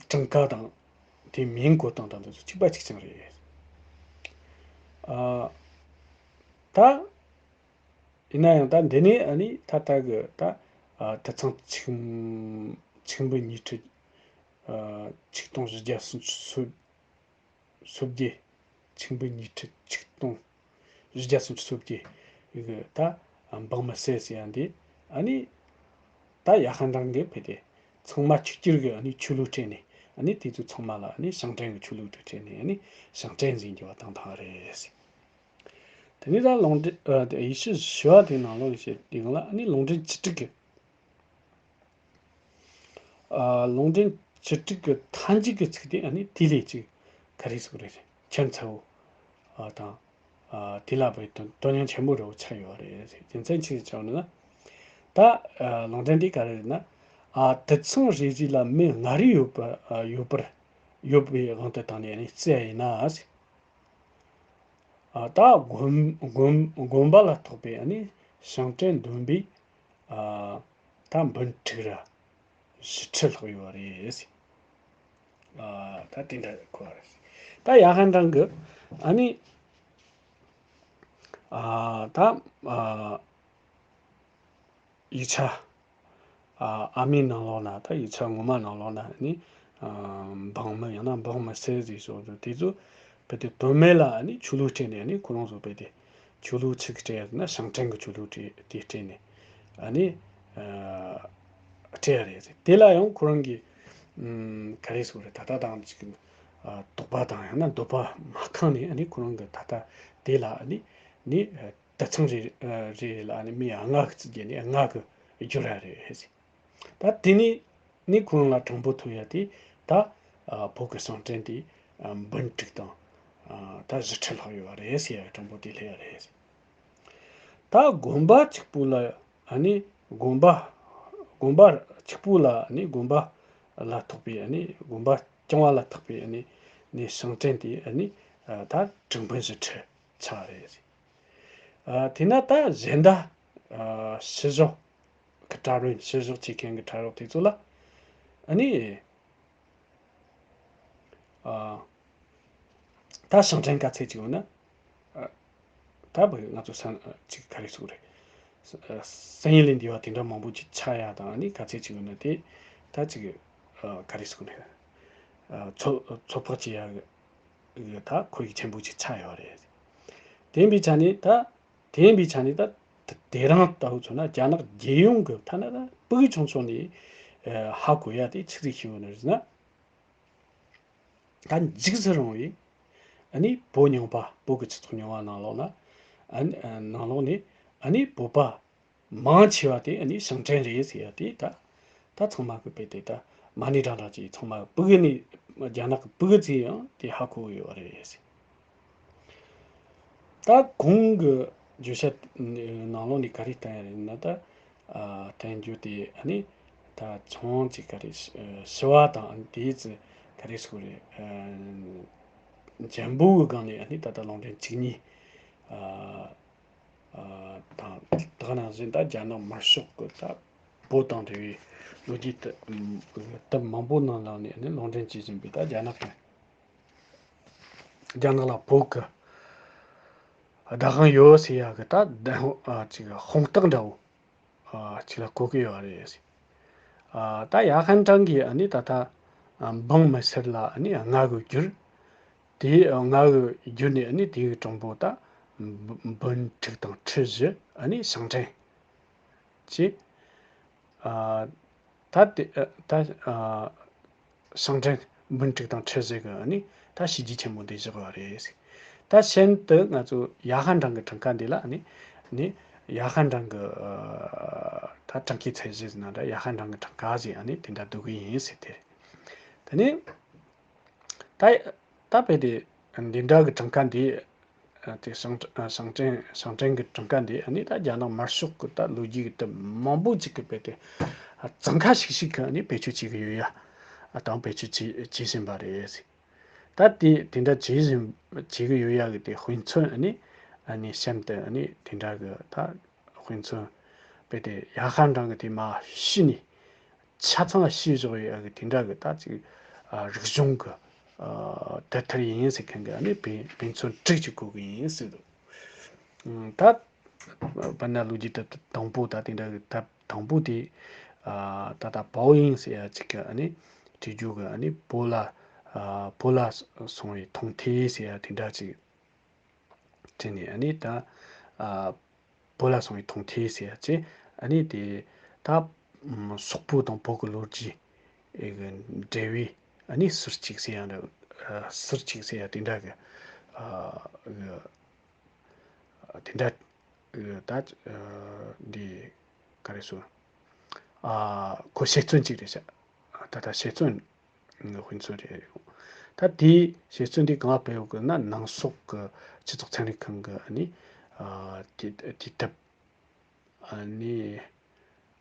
གྲངས་ཀ་དང་དེའི་མིང་བཀོད་སྟངས་དང་དེ་ཚོ་གཅིག་པ་གཅིག་རྐྱང་རེད། ཨ། ད་ཡིན་ན་ཡང་ད་འདི་ནས་ཨ་ནི་ད་ལྟ་གི་ད་ཨ་དུད་ཚང་ཆིག་ཆིག་འབུམ་ཉི་ཁྲི་ཨ་ཆིག་སྟོང་བཞི་བརྒྱ་སུམ་ཅུ་སོ་སོ་བརྒྱད། ཆིག་འབུམ་ཉི་ཁྲི་ཆིག་སྟོང་བཞི་བརྒྱ་སུམ་ཅུ་སོ་བརྒྱད་གི་ད་འབངས་མི་སེར་ཟེར་ཡ་འདི་ཨ་ནི་ད་ཡ་ཧན་ཏང་གི་ཕེ་དེ་ཚང་མ་གཅིག་གྱུར་གི་ཨ་ནི་ཆོས་ལུགས་སྤྲད་ནས། ཨ་ནི་དེ་ཚོ་ཚང་མ་ལ་ཨ་ནི་ཞིང་བྲན་གི་ཆོས་ལུགས་དེ་སྤྲད་ནས། ཨ་ནི་ཞིང་བྲན་ཟེར་འགྱུར་བ་བཏང་བཏང་རེད་ཟེར། དེ་ནས་ད་ལུང་འདྲེན་ཨ་དེ་ཡེ་ཤུ་ཞི་བ་དེ་ནང་ལོགས་ནས་བཤད་དེ་གང་ལ་ཨ་ནི་ལུང་འདྲེན་བཅུ་དྲུག་གི་ཨ་ལུང་འདྲེན་བཅུ་དྲུག་གི་མཐའ་མཇུག་གི་ཚིག་དེ་ཨ་ནི་དེ་ལས་ཅིག་ག་རེ་ཟེར་དགོས་རེད། ཁྱད་མཚར་བོ་ཨ་དང་ཨ་དེ་ལ་བའི་དོན་དོན་སྙིང་ཆེན་པོ་རེ་བོ་ཆགས་ཡོད་རེད། རྒྱུ་མཚན་ཅི་ཞིག་ཆགས་ན། ད་ཨ་ལུང་འདྲེན་འདི་ག་རེ་རེད་ན། ཨ་དུད་ཚང་རེ་རེ་ལ་མི་ལྔ་རེ་ཡོད་པ་ཨ་ཡོད་པར་ཡོད་པའི་དབང་དུ་བཏང་ནས་ཨ་ནི་བརྩི་ཡ་ཡིན་ན་ཟེར། ཨ་ད་དགོན་དགོན་དགོན་པ་ལ་གཏོགས་པའི་ཨ་ནི་ཞིང་བྲན་བསྡོམས་པས་ཨ་ད་འབུམ་དྲུག་ར་བཞི་ཁྲི་ལྷག་ཡོད་རེད། ཨ་ད་དེ་འདྲ་གོ་བ་རེད། ད་ཡ་ཧན་ཏང་གི་ཨ་ནི་ཨ་ད་ཨ་ཡིག་ཆ་ཨ་ཨ་མའི་ནང་ལོགས་ན། ད་ཡིག་ཆ་ངོ་མ་ནང་ལོགས་ན་ནི་ཨ་འབངས་མི་ཡང་ན་འབངས་མི་སེར་ཟེར་སོགས་དེ་ཚོ་བེད་དེ་དོན་མེད་ལ་ནི་ཆོས་ལུགས་སྤྲད་ནས་ནི་ཁོ་རང་ཚོ་བེད་དེ་ཆོས་ལུགས་ཆི་གི་སྤྲད་ཡ་ཟེར་ན་ཞིང་བྲན་གི་ཆོས་ལུགས་སྤྲད་དེ་སྤྲད་ནས་ཨ་ནི་ཨ་སྤྲད་ཡ་རེད་ཟེར། དེ་ལ་ཡང་ཁོ་རང་གི་ཨམ་ག་རེ་ཟེར་དགོས་རེད། ད་ལྟ་དང་ཅིག་ཨ་དོགས་པ་དང་ཡང་ན་འདོད་པ་མ་ཁེངས་ནས་ཨ་ནི་ཁོ་རང་གི་ད་ལྟ་དེ་ལ་ཨ་ནི་ནི་ཨ། ད་ཚང་རེ་རེ་ལ་ནི་མི་ལྔ་གི་བརྩི་རྒྱུ་ནི་ལྔ་གི་སྦྱོར་ར་རེད་ཟེར། ད་དེ་ནི་ནི་ཁོང་ལ་དྲང་པོ་ཐུག་ཡ་དེ་ད་བོད་ཀྱི་ཞིང་བྲན་དེ་འབུམ་དྲུག་དང་ད་བཞི་ཁྲི་ལྷག་ཡོད་རེད་ཟེར་ཡ་དྲང་པོ་དེ་སླེབས་ཡ་རེད་ཟེར། ད་དགོན་པ་གཅིག་པུ་ལ་ནི་དགོན་པ་དགོན་པ་གཅིག་པུ་ལ་ནི་དགོན་པ་ལ་ཐོགས་པའི་ནི་དགོན་པ་རྐྱང་བ་ལ་ཐོགས་པའི་ནི་ནི་ཞིང་བྲན་དེ་ནི་ད་དྲུག་འབུམ་བཞི་ཁྲི་ཆགས་རེད་ཟེར། ཨ་དེས་ན་ད་གཞན་དག་ཨ་ཕྱི་ཕྱོགས་ཀྱི་གྲྭ་བློན། ཕྱི་ཕྱོགས་ཀྱི་མཁན་གྱི་གྲྭ་རོགས་དེ་ཚོ་ལ་ཨ་ནི་ཨ་ད་ཞིང་བྲན་ག་ཚད་ཅིག་ཡོད་ན། ཨ་ད་བུ་ང་ཚོ་སང་ཅིག་ག་རེ་ཟེར་དགོས་རེད། ཨ་སང་ཉིན་ལས་འདས་པ་དེ་འདྲ་མང་པོ་ཅིག་ཆགས་ཡ་དང་ཨ་ནི་ག་ཚད་ཅིག་ཡོད་ན་དེ་ད་ཅིག་ཨ་ག་རེ་ཟེར་དགོས་རེད། ཨ་ཚོད་ཚོད་དཔག་བྱེད་ཡ་གི་ད་ཁོར་ཡུག་ཆེན་པོ་ཅིག་ཆགས་ཡོད་རེད། དེ་ཡིན་པའི་ཆ་ནས་ད་དེ་ཡིན་པའི་ཆ་ནས་ད་དེ་རིང་ལྟ་བུ་མཚོན་ན་རྒྱ་ནག་རྒྱལ་ཡོངས་ཀྱི་ཐ་ན་ད་སྤུ་གུ་ཆུང་ཆུང་ནས་ཧ་གོ་ཡ་དེ་ཆི་ཟིག་ཤེས་ཡོད་ནི་རེད་ན། ད་འཇིགས་སུ་རུང་བའི་ཨ་ནི་བོད་རྙིང་པ། བོད་ཀྱི་སྤྱི་ཚོགས་རྙིང་བ་ནང་ལོགས་ལ་ཨ་ནི་ནང་ལོགས་ནས་ཨ་ནི་བོད་པ་མང་ཆེ་བ་དེ་ཨ་ནི་ཞིང་བྲན་རེད་ཟེར་ཡ་དེ་ད་ད་ཚང་མ་གི་དཔེ་དེ་ད་མ་ཎི་བགྲང་བགྲང་གྱིས་ཚང་མ་སྤུ་གུ་ནས་རྒྱ་ནག་གི་སྤུ་གུ་ཚོས་ཡང་དེ་ཧ་གོ་གི་ཡོད་རེད་ཟེར། ད་གོང་གི་བརྗོད་བྱ་ནང་ལོགས་ནས་ག་རེ་བསྟན་ཡ་རེད་ན། ད་ཨ་བསྟན་རྒྱུ་དེ་ཨ་ནི་ད་ཚོང་ཅིག་ག་རེ་ཞི་བ་དང་ཨ་ནི་དེའི་ཚེ་ག་རེ་ཟེར་དགོས་རེད། ཨ་འཇམ་པོ་གི་སྒང་ནས་ཨ་ནི་ད་ལྟ་ལུང་འདྲེན་བཅུ་གཉིས་ཨ་ཨ་དང་དེ་ག་ནང་བཞིན་ད་རྒྱ་ནག་དམར་ཤོག་གི་ད་བོད་དང་འབྲེལ་བའི་ལོ་རྒྱུས་དེབ་མང་པོ་ནང་ལ་ནས་ཨ་ནི་ལུང་འདྲེན་བྱེད་བཞིན་པའི་ད་རྒྱ་ནག་གི་རྒྱ་ནག་ལ་བོད་ཀྱི་བདག་དབང་ཡོད་ཟེར་ཡག་གི་ད་བདེན་ཨ་ཅིག་དཔང་རྟགས་འདྲ་བོ་ཨ་ཅིག་ལ་གོ་གི་ཡོད་རེད་ཟེར། ཨ་ད་ཡ་ཧན་ཀྲང་གིས་ཨ་ནི་ད་ལྟ་ཨ་འབངས་མི་སེར་ལ་ཨ་ནི་ལྔ་གི་བསྒྱུར། དེ་ལྔ་གི་བསྒྱུར་ནས་ཨ་ནི་དེ་གི་གྲངས་འབོར་ད་འབུམ་དྲུག་དང་ཁྲི་བཞི་ཨ་ནི་ཞིང་བྲན་བྱས། ཨ་ད་དེ་ཨ་ད་ཨ་ཞིང་བྲན་འབུམ་དྲུག་དང་ཁྲི་བཞི་གི་ཨ་ནི་ད་བྱས་རྗེས་ཆེན་པོ་འདི་བཞག་ཡོད་རེད། ད་གཞན་དུ་ང་ཚོ་ཡ་ཧན་ཀྲང་གི་གྲངས་ཀ་འདི་ལ་ཨ་ནི་ནི་ཡ་ཧན་ཀྲང་གི་ཨ་ད་གྲངས་ཀའི་ཚད་གཞི་ཟེར་ན་འདྲ། ཡ་ཧན་ཀྲང་གི་གྲངས་ཀ་ཟེར་ཨ་ནི་དེ་འདྲ་འདུག་གི་ཡིན་ཟེར་ཏེ། དེ་ནི་ད་ད་དཔེ་དེ་འདི་འདྲ་གི་གྲངས་ཀ་འདི་ཨ་དེ་ཞིང་ཨ་ཞིང་བྲན་ཞིང་བྲན་གྱི་གྲངས་ཀ་འདི་ཨ་ནི་ད་རྒྱ་ནག་དམར་ཤོག་གི་ད་ལོ་རྒྱུས་ཀྱི་དེབ་མང་པོ་ཅིག་གི་དཔེ་དེ་ཨ་གཙང་ཁ་ཤིག་ཤིག་གི་ཨ་ནི་བེད་སྤྱོད་བྱེད་ཀྱི་ཡོད་ཡ། ཨ་དང་བེད་སྤྱོད་བྱེད་བྱེད་བཞིན་པ་རེད། ད་དེ་དེ་འདྲ་བྱེད་བཞིན་བྱེད་གི་ཡོད་ཡག་གི་དེ་དཔེ་མཚོན་ཨ་ནི་ཨ་ནི་གཤམ་དུ་ཨ་ནི་དེ་འདྲ་གི་ད་དཔེ་མཚོན་དཔེ་དེ་ཡ་ཧ་འབྲང་གི་དེ་མ་ཤི་ནས་ཆ་ཚང་ཤི་བཞག་ཡག་གི་དེ་འདྲ་གི་ད་ཅིག་ཨ་རིག་གཞུང་གི་ཨ་དེབ་ཐེར་ཡིན་ཟེར་མཁན་གི་ཨ་ནི་དཔེ་དཔེ་མཚོན་དྲུག་ཅིག་གོ་གི་ཡིན་ཟེར་འདུག་ད་དཔེར་ན་ལོ་རྒྱུས་དེབ་དང་པོ་ད་དེ་འདྲ་གི་དེབ་དང་པོ་དེ་ཨ་ད་ལྟ་པའོ་ཡིང་ཟེར་ཡ་ཅིག་གི་ཨ་ནི་བྲིས་རྒྱུ་གི་ཨ་ནི་པོ་ལ་ཨ་པོ་ལ་སོང་བའི་མཐོང་ཐོས་ཟེར་ཡ་དེ་འདྲ་ཅིག་བྲིས་ནས་ཨ་ནི་ད་ཨ་པོ་ལ་སོང་བའི་མཐོང་ཐོས་ཟེར་ཡ་ཅིག་ཨ་ནི་དེ་ད་སོག་པོ་དང་བོད་ཀྱི་ལོ་རྒྱུས་ཨེ་གི་འབྲེལ་བའི་ཨ་ནི་ཟུར་གཅིག་ཟེར་ཡ་འདྲ་ཨ་ཟུར་གཅིག་ཟེར་ཡ་དེ་འདྲ་གི་ཨ་གི་དེ་འདྲ་ཨ་ད་ཨ་འདི་ག་རེ་ཟེར་ཨ་ཁོ་དཔྱད་རྩོམ་གཅིག་རེད་ཤག་ད་ལྟ་དཔྱད་རྩོམ་ངའི་དཔེ་མཚོན་རེད། ད་དེའི་དཔྱད་རྩོམ་འདི་གང་ལ་ཕེབས་ཡོད་གི་ན་ནང་སོག་གི་སྤྱི་ཚོགས་ཚན་རིག་ཁང་གི་ཨ་ནི་ཨ་དེ་དེ་དེབ་ཨ་ནི་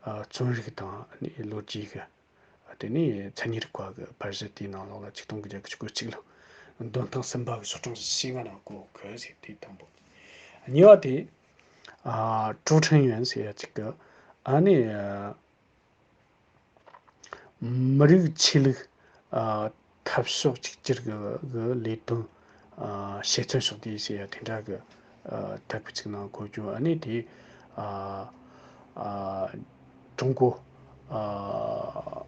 ཨ་རྩོམ་རིག་དང་ཨ་ནི་ལོ་རྒྱུས་གི་ཨ་དེ་ནི་མཚན་ཉིད་རིག་པ་གི་པར་གཞི་དེའི་ནང་ལོགས་ལ་ཆིག་སྟོང་དགུ་བརྒྱ་དགུ་བཅུ་གོ་གཅིག་ལོ་འདོན་ཐེངས་གསུམ་པ་གི་ཤོག་གྲངས་བཞི་བཅུ་ཞེ་ལྔ་ནང་བཀོད་གི་ཟེར། དེ་དང་པོ། གཉིས་པ་དེ་ཨ་ཀྲོའུ་ཁྲེང་ཡོན་ཟེར་ཡ་ཅིག་གི་ཨ་ནི་ཨ་མི་རིགས་ཆོས་ལུགས་ཨ་འཐབ་ཕྱོགས་གཅིག་གྱུར་གྱི་གི་ལས་དོན་ཨ་དཔྱད་རྩོམ་ཕྱོགས་བསྡུས་ཟེར་ཡ་དེ་འདྲ་གི་ཨ་དེབ་ཅིག་ནང་འཁོད་རྒྱུ། ཨ་ནི་དེ་ཨ་ཨ་ཀྲུང་གོ་ཨ་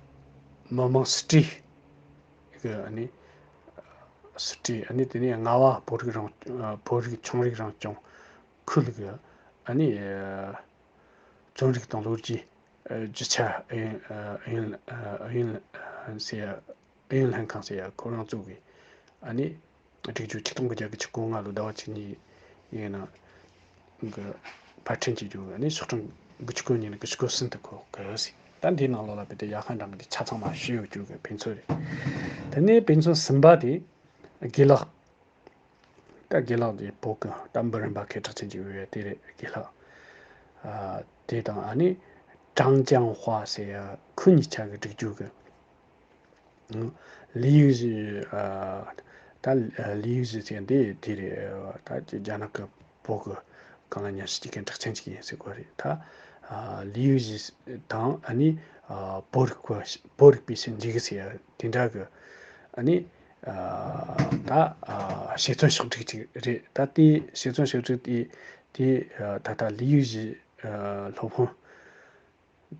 མི་དམངས་སྲིད་གྲོས་གི་ཨ་ནི་སྲིད་གྲོས་ཨ་ནི་དེ་ནས་རྔ་བ་བོད་རིགས་རང་ཨ་བོད་རིགས་ཆུང་རིགས་རང་སྐྱོང་ཁུལ་གི་ཨ་ནི་ཨ་རྩོམ་རིག་དང་ལོ་རྒྱུས་ཨ་རྒྱུ་ཆ་ཨུ་ཡོན་ཨུ་ཡོན་ཨུ་ཡོན་ཟེར་ཡ་ཨུ་ཡོན་ལྷན་ཁང་ཟེར་ཡ་ཁོ་རང་གཙོས་པའི་ཨ་ནི་སྒྲིག་རྒྱུ་ཆིག་སྟོང་དགུ་བརྒྱ་དགུ་བཅུ་གོ་ལྔ་ལོ་ཟླ་བ་བཅུ་གཉིས་ཡིན་ན་གི་ཕར་འཕྲིན་བྱེད་རྒྱུ་ཨ་ནི་ཤོག་གྲངས་དགུ་བཅུ་གོ་གཉིས་ནས་དགུ་བཅུ་གོ་གསུམ་དུ་འཁོད་གི་ཟེར། ད་འདིའི་ནང་ལོགས་ལ་དཔེ་དེ་ཡ་ཧ་འབྲང་གི་དེ་ཆ་ཚང་མ་ཞུས་ཡོད་རྒྱུ་གི་དཔེ་མཚོན་རེད། དེ་ནས་དཔེ་མཚོན་གསུམ་པ་དེ་དགེ་ལགས། ད་དགེ་ལགས་དེ་བོད་ཀྱི་ད་འབུམ་རམས་པ་མཁས་གྲགས་ཅན་གྱི་འོས་དེ་རེད། དགེ་ལགས་ཨ་དེ་དང་ཨ་ནི་ཀྲང་ཅང་ཧྭ་ཟེར་ཡ་ཁོ་གཉིས་ཆ་གི་སྒྲིག་རྒྱུ་གི་ལི་ཡུ་ཞི་ཨ་ད་ལི་ཡུ་ཞི་ཟེར་འདི་དེ་རེད། ད་རྒྱ་ནག་གི་བོད་ཀྱི་གང་ལ་ཉམས་ཞིབ་བྱེད་མཁན་གྲགས་ཅན་ཅིག་ཡིན་ཟེར་དགོས་རེད། ད་ཨ་ལི་ཡུ་ཞི་དང་ཨ་ནི་ཨ་བོད་རིག་པ་བོད་རིག་པའི་ཞིབ་འཇུག་ཟེར་ཡ་དེ་འདྲ་གི་ཨ་ནི། ཨ་ད་ཨ་དཔྱད་རྩོམ་ཕྱོགས་སྒྲིག་ཅིག་རེད། ད་དེའི་དཔྱད་རྩོམ་ཕྱོགས་སྒྲིག་དེ་དེ་ཨ་ད་ལྟ་ལི་ཡུ་ཞི་ཨ་སློབ་དཔོན་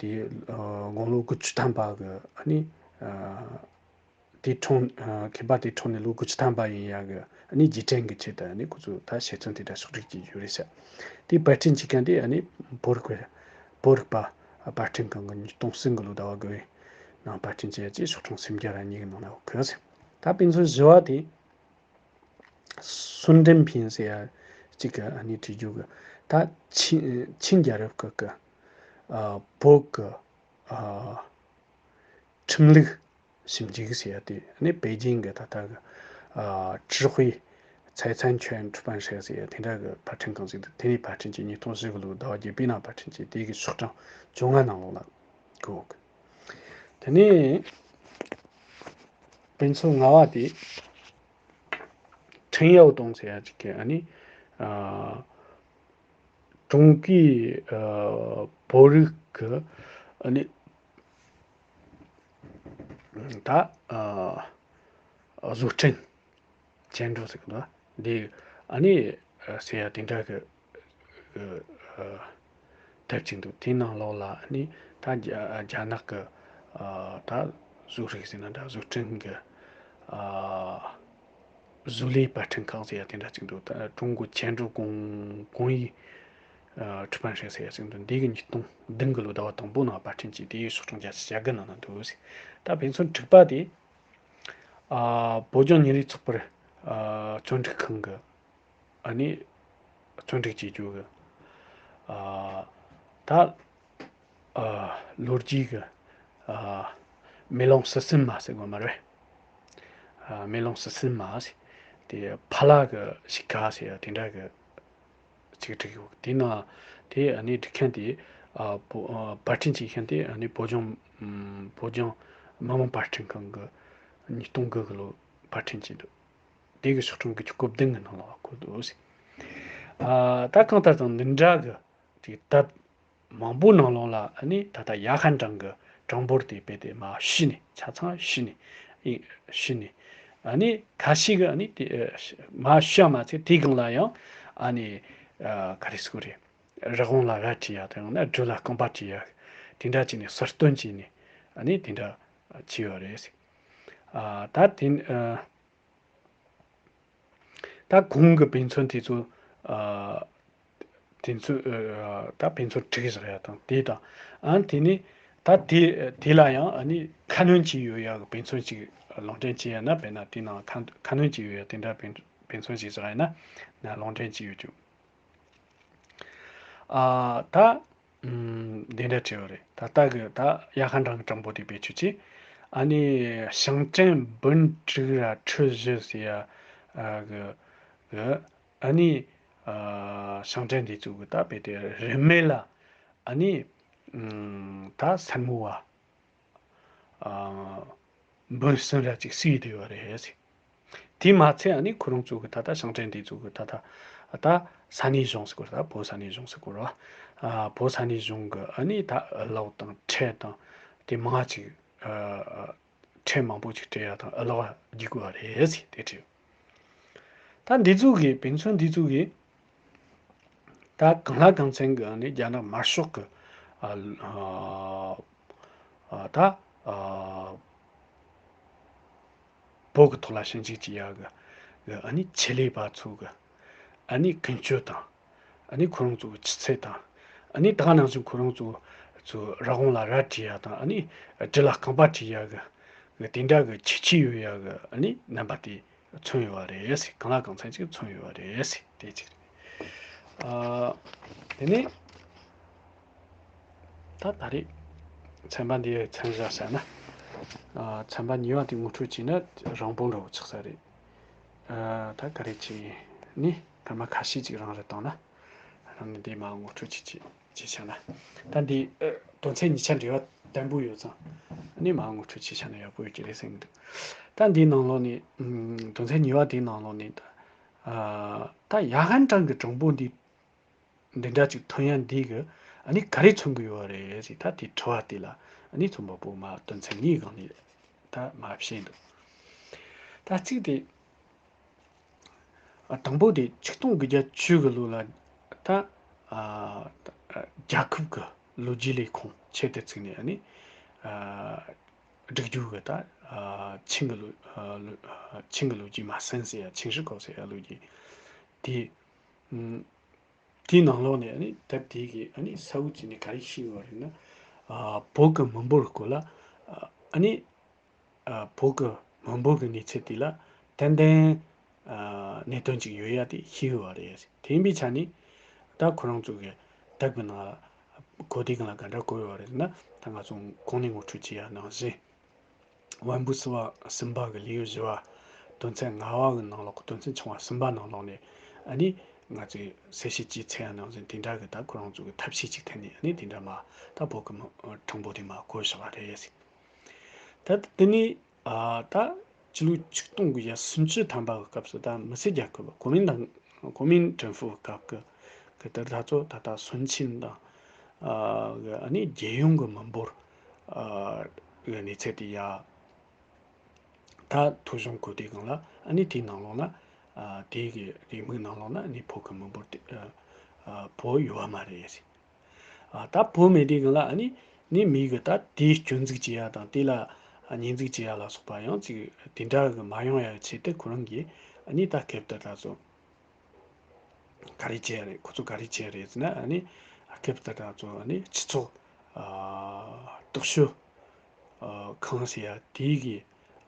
དེ་ཨ་དགུང་ལོ་དགུ་བཅུ་ཐམ་པ་གི་ཨ་ནི་ཨ་དེ་འཁྲུངས་ཨ་མཁས་པ་དེ་འཁྲུངས་ནས་ལོ་དགུ་བཅུ་ཐམ་པ་ཡིན་ཡ་གི་ཨ་ནི་རྗེས་དྲན་གི་ཆེད་དུ་ཨ་ནི་ཁོ་ཚོས་ད་དཔྱད་རྩོམ་དེ་འདྲ་ཕྱོགས་སྒྲིག་བྱས་ཡོད་རེད་ཤག་དེའི་པར་སྐྲུན་བྱེད་མཁན་དེ་ཨ་ནི་བོད་རིག་པ་བོད་རིག་པ་པར་སྐྲུན་ཁང་གི་ཉིས་སྟོང་གསུམ་གི་ལོ་ཟླ་བ་དགུ་པའི་ནང་པར་སྐྲུན་བྱས་ཡ་ཅིག་ཤོག་གྲངས་སུམ་བརྒྱ་ར་གཉིས་གི་ནང་ལ་འཁོད་ཟེར། ད་དཔེ་མཚོན་བཞི་བ་དེ་སུན་ཀྲིན་ཕིན་ཟེར་ཡ་གཅིག་གི་ཨ་ནི་བྲིས་རྒྱུ་གི་ད་ཆིན་ཆིན་རྒྱལ་རབས་སྐབས་ཀྱི་ཨ་བོད་ཀྱི་ཨ་ཁྲིམས་ལུགས་ཞིབ་འཇུག་ཟེར་ཡ་དེ་ཨ་ནི་པེ་ཅིང་གི་ད་ལྟ་གི་ཨ་智慧财产权出版社ཟེར་ཡ་དེ་འདྲ་གི་པར་སྐྲུན་ཁང་ཞིག་འདུག་དེ་ནས་པར་སྐྲུན་བྱས། ཉིས་སྟོང་བཞི་གི་ལོའི་ཟླ་བ་བརྒྱད་པའི་ནང་པར་སྐྲུན་བྱས། དེ་གི་ཤོག་གྲངས་བཅོ་ལྔ་ནང་ལོགས་ལ་འཁོད་གི། དེ་ནས་དཔེ་མཚོན་ལྔ་བ་དེ་ཁྲེང་ཡའོ་ཏུང་ཟེར་ཡ་ཅིག་གིས་ཨ་ནི་ཨ་ཀྲུང་གོའི་ཨ་བོད་རིགས་ཀྱི་ཨ་ནི་ད་ཨ་བཟོ་སྐྲུན་བཅིངས་འགྲོལ་ཟེར་གི་འདུག་འདི་ཨ་ནི་ཟེར་ཡ་དེ་འདྲ་གི་དེབ་ཅིག་འདུག་དེའི་ནང་ལོགས་ལ་ཨ་ནི་ད་རྒྱ་རྒྱ་ནག་གི་ད་བཟོ་རིག་ཟེར་ན་འདྲ་བཟོ་སྐྲུན་གི་བཟོ་ལས་པར་སྐྲུན་ཁང་ཟེར་ཡ་དེ་འདྲ་ཅིག་འདུག་ད་ཀྲུང་གོ་བཅིངས་འགྲོལ་工工艺出版社ཟེར་ཡ་ཅིག་འདུག་འདི་གི་ཉིས་སྟོང་བདུན་གི་ལོ་ཟླ་བ་དང་པོ་ནང་པར་སྐྲུན་བྱས། དེའི་ཤོག་གྲངས་བརྒྱ་ཆ་གྱ་དགུ་ནང་ན་འདུག་ད་དཔེ་མཚོན་དྲུག་པ་དེ། ཨ་བོད་ལྗོངས་ཉིན་རེའི་ཚོགས་པར་ཨ་བརྩོན་འགྲུས་ཁང་གི་ཨ་ནི་བརྩོན་འགྲུས་བྱེད་རྒྱུ་གི་ཨ་ད་ཨ་ལོ་རྒྱུས་གི་ཨ་མེ་ལོང་སི་སིམ་མ་ཟེར་གོ་མ་རེད། ཨ་མེ་ལོང་སི་སིམ་མ་ཟེར་དེ་ཕ་ལ་གི་གཤིས་ཀ་ཟེར་ཡ་དེ་འདྲ་གི་ཅིག་བྲིས་ཡོད། དེ་ནང་དེ་ཨ་ནི་འབྲི་མཁན་དེ་ཨ་བོ་ཨ་པར་སྐྲུན་བྱེད་མཁན་དེ་ཨ་ནི་བོད་ལྗོངས་ཨམ་བོད་ལྗོངས་མི་དམངས་པར་སྐྲུན་ཁང་གི་ཉིས་སྟོང་དགུ་གི་ལོ་པར་སྐྲུན་བྱས་འདུག་དེ་གི་ཕྱོགས་སྒྲིག་གི་སྐུ་བདུན་གི་ནང་ལ་བཀོད་འདུག་ཟེར། ཨ་ད་གང་ལྟར་དང་འདི་འདྲ་གི་དེ་དད་མང་པོ་ནང་ལོགས་ལ་ཨ་ནི་ད་ལྟ་ཡ་ཧན་ཀྲང་གི་གྲངས་འབོར་དེ་རྦད་དེ་མར་ཞུས་ནས་ཆ་ཚང་ཞུས་ནས་ཨེ་ཞུས་ནས་ཨ་ནི་ཁ་ཤས་ཀྱིས་ཨ་ནི་དེ་ཨ་མར་ཞུ་བ་མ་ཚད་དེའི་སྒང་ལ་ཡང་ཨ་ནི་ཨ་ག་རེ་ཟེར་དགོས་རེད། རི་བོང་ལ་རལ་གྲི་ཡ་དང་ཡང་ན་སྦྲུལ་ལ་རྐང་པ་གྲི་ཡ་དེ་འདྲ་བྱས་ནས་ཟུར་སྟོན་བྱས་ནས་ཨ་ནི་དེ་འདྲ་བྱས་ཡོད་རེད། ཨ་ད་དེ་ཨ། ད་གོང་གི་དཔེ་མཚོན་དེ་ཚོ་ཨ་དེ་ཚོ་ཨ་ད་དཔེ་མཚོན་དྲུག་བཞག་ཡ་དང་དེ་དང་ཨ་དེ་ནས་ད་དེ་དེ་ལ་ཡང་ཨ་ནི་ཁ་སྣོན་བྱས་ཡོད་ཡ་གི་དཔེ་མཚོན་ཅིག་ལུང་འདྲེན་བྱས་ཡ་ན། དཔེར་ན་དེ་ནང་ཁ་ཁ་སྣོན་བྱས་ཡོད་ཡ་དེ་འདྲ་དཔེ་དཔེ་མཚོན་ཅིག་བཞག་ཡ་ན་ན་ལུང་འདྲེན་བྱས་ཡོད་རྒྱུ། ཨ་ད་ཨུམ་འདི་འདྲ་བྲིས་ཡོད་རེད། ད་ལྟ་གི་ད་ཡ་ཧན་ཀྲང་གི་གྲངས་འབོར་དེ་བེད་སྤྱོད་ཀྱིས་ཨ་ནི་ཞིང་བྲན་འབུམ་དྲུག་ར་ཁྲི་བཞི་ཟེར་ཡ་ཨ་གི་གི་ཨ་ནི་ཨ་ཞིང་བྲན་འདི་ཚོ་གི་ད་རྦད་དེ་རིན་མེད་ལ་ཨ་ནི་ཨུམ་ད་སེར་མོ་བ། ཨ་འབུམ་གསུམ་ར་ཅིག་གསོས་བསྡད་ཡོད་རེད་ཟེར། དེ་མ་ཚད་ཨ་ནི་ཁོ་རང་ཚོ་གི་ད་ལྟ་ཞིང་བྲན་འདི་ཚོ་གི་ད་ལྟ་ད་ས་གནས་གཞུང་ཟེར་དགོས་རེད། ད་བོད་ས་གནས་གཞུང་ཟེར་དགོས་རེད་བ། ཨ་བོད་ས་གནས་གཞུང་གི་ཨ་ནི་ད་གློག་དང་ཁྲལ་དང་དེ་མང་ཅིག་ཨ་ཁྲལ་མང་པོ་ཅིག་སྤྲད་ཡ་དང་གློག་རྒྱུག་དགོས་པ་རེད་ཟེར་དེ་བྲིས། ད་འདི་ཚོ་གི་དཔེ་མཚོན་འདི་ཚོ་གི་ད་གང་ལ་གང་འཚམ་གི་ནི་རྒྱ་ནག་དམར་ཤོག་གི་ཨ་ཨ་ད་ཨ་བོད་གི་ཐོག་ལ་ཞིབ་འཇུག་བྱེད་ཡ་གི་གི་ཨ་ནི་ཆེད་ལས་པ་ཚོ་གི་ཨ་ནི་ཀུན་སྤྱོད་དང་ཨ་ནི་ཁོ་རང་ཚོ་གི་ཆུ་ཚད་དང་ཨ་ནི་ད་ག་ནང་བཞིན་ཁོ་རང་ཚོ་ཚོ་རི་བོང་ལ་རལ་གྲི་ཡ་དང་ཨ་ནི་སྦྲུལ་ལ་རྐང་པ་གྲི་ཡ་གི་གི་དེ་འདྲ་གི་ཁྱད་ཆོས་ཡོད་ཡ་གི་ཨ་ནི་རྣམ་པ་དེ། མཚོན་ཡོད་པ་རེད་ཟེར། གང་ལ་གང་འཚམ་ཅིག་མཚོན་ཡོད་པ་རེད་ཟེར། དེ་གཅིག་རེད། ཨ་དེ་ནས་ད་ད་རེས་ཚན་པ་འདི་མཚམས་བཞག་བྱས་ན། ཨ་ཚན་པ་གཉིས་པ་དེ་ངོ་སྤྲོད་བྱས་ན་རིང་པོ་འདྲ་བོ་ཆགས་ས་རེད། ཨ་ད་ག་རེ་བྱས་ནས་སྐར་མ་ཁ་ཤས་ཅིག་རང་རེ་བཏང་ན་རང་ནས་འདི་མར་ངོ་སྤྲོད་བྱེད་ཀྱི། ཅེས་བྱ་ན། ད་འདི་ཨ་དོན་ཚན་གཉིས་ཆ་འབྲེལ་བ་ལྡན་པོ་ཡོད་ཙང་། ཨ་ནི་མར་ངོ་སྤྲོད་ཅེས་བྱ་ན་ཡག་པོ་ཡོད་ཀྱི་རེད་བསམ་གྱི་འདུག་ད་འདིའི་ནང་ལོགས་ནས་ཨམ་དོན་ཚན་གཉིས་པ་དེའི་ནང་ལོགས་ནས་ད་ཨ་ད་ཡ་ཧན་ཀྲང་གི་གྲངས་འབོར་འདི་འདི་འདྲ་ཅིག་ཐོན་ཡ་འདི་གི་ཨ་ནི་ག་རེ་མཚོན་གི་ཡོད་རེད་ཟེར། ད་དེ་དྲི་བ་དེ་ལ་ཨ་ནི་ཚོད་མ་པོ་མར་དོན་ཚན་གཉིས་སྒང་ནས་ད་མར་བཤད་འདུག་ད་གཅིག་དེ། ཨ་དང་པོ་དེ་ཆིག་སྟོང་དགུ་བརྒྱ་བཅུ་གི་ལོ་ལ་ད་ཨ་རྒྱལ་ཁབ་ཀྱི་ལོ་རྒྱུས་ལས་ཁུངས་ཆེད་དུ་བཙུགས་ནས་ཨ་ནི་ཨ་སྒྲིག་རྒྱུ་གི་ད་ཨ་ཆིང་གི་ལོ་ཨ་ལོ་ཨ་ཆིང་གི་ལོ་རྒྱུས་མ་ཟིན་ཟེར་ཡ། ཆིང་ཧྲི་ཀའོ་ཟེར་ཡ་ལོ་རྒྱུས་དེ། ཨ་དེའི་ནང་ལོགས་ནས་ཨ་ནི་ད་དེ་གི་ཨ་ནི་ས་འུ་ཅི་ནས་ག་རེ་ཤེས་ཡོད་རེད་ན། ཨ་བོད་ཀྱི་མི་འབོར་སྐོར་ལ་ཨ་ནི། ཨ་བོད་ཀྱི་མི་འབོར་གྱི་གནས་ཚུལ་དེ་ལ་ཏན་ཏན་ཨ་གནད་དོན་ཅིག་ཡོད་ཡ་དེ་ཤེས་ཡོད་པ་རེད། དེ་ཡིན་པའི་ཆ་ནས་ད་ཁོ་རང་ཚོ་གི་དེབ་ཀྱི་ནང་ལ་གོ་བདེ་གང་ལ་ག་འདྲ་གོ་ཡོད་པ་རེད་ན། ད་ང་ཚོ་གོང་ནས་ངོ་སྤྲོད་བྱས་ཡ་ནང་བཞིན། དབང་པོ་གསུམ་པ་གསུམ་པ་གི་ལེའུ་བཞི་པ་དོན་ཚན་ལྔ་པ་གི་ནང་ལོགས་ཀྱི་དོན་ཚན་ཆུང་བ་གསུམ་པ་ནང་ལོགས་ནས་ཨ་ནི་ང་ཚོས་གསལ་བཤད་བྱས་ཚར་ཡ་ནང་བཞིན་དེ་འདྲ་གི་ད་ཁོ་རང་ཚོ་གི་ཐབས་ཤེས་ཅིག་འཐེན་ནས་ཨ་ནི་དེ་འདྲ་མར་ད་བོད་ཀྱི་མི་གྲངས་འབོར་དེ་མར་བཀོད་བཞག་པ་རེད། ད་དེ་ནས་ཨ་ད་ཕྱི་ལོ་ཆིག་སྟོང་དགུ་བརྒྱ་སུམ་ཅུ་ཐམ་པ་གི་སྐབས་སུ་ད་མི་སེར་རྒྱལ་ཁབ་གོ་མིན་ཏང་གོ་མིན་ཀྲུང་ཧྥུའི་སྐབས་ཀྱི་གི་དེར་ད་ཚོ་ད་ལྟ་སུན་ཆིན་དང་ཨ་གི་ཨ་ནི་རྒྱལ་ཡོངས་ཀྱི་མི་འབོར་ཨ་གི་གནས་ཚད་དེ་ཡ་ད་ཐོ་གཞུང་གོ་དེ་གང་ལ་ཨ་ནི་དེའི་ནང་ལོགས་ན་ཨ་དེ་གི་རེའུ་མིག་ནང་ལོགས་ན་ཨ་ནི་བོད་ཀྱི་མི་འབོར་དེ་ཨ་བོད་ཡོད་པ་མ་རེད། ཨ་ད་བོད་མེད་དུས་གང་ལ་ཨ་ནི་ནི་མི་གི་ད་དེའི་སྐྱོན་འཛུགས་བྱེད་ཡ་དང་དེ་ལ་ཉེས་འཛུགས་བྱེད་ཡ་ལ་སོགས་པ་ཡང་ཅིག་དེ་འདྲ་གི་མ་ཡོང་ཡ་ཆེད་དུ་ཁོ་རང་གིས་ཨ་ནི་ད་སྐབས་དེར་ད་ཚོ་ག་རེ་བྱས་རེད། ཁོ་ཚོ་ག་རེ་བྱས་རེད་ཟེར་ན། ཨ་ནི་སྐབས་དེར་ད་ཚོ་ཨ་ནི་སྤྱི་ཚོགས་ཨ་སྟོབས་ཤུགས་ཨ་ཁང་ཟེར་ཡ་དེའི་གི་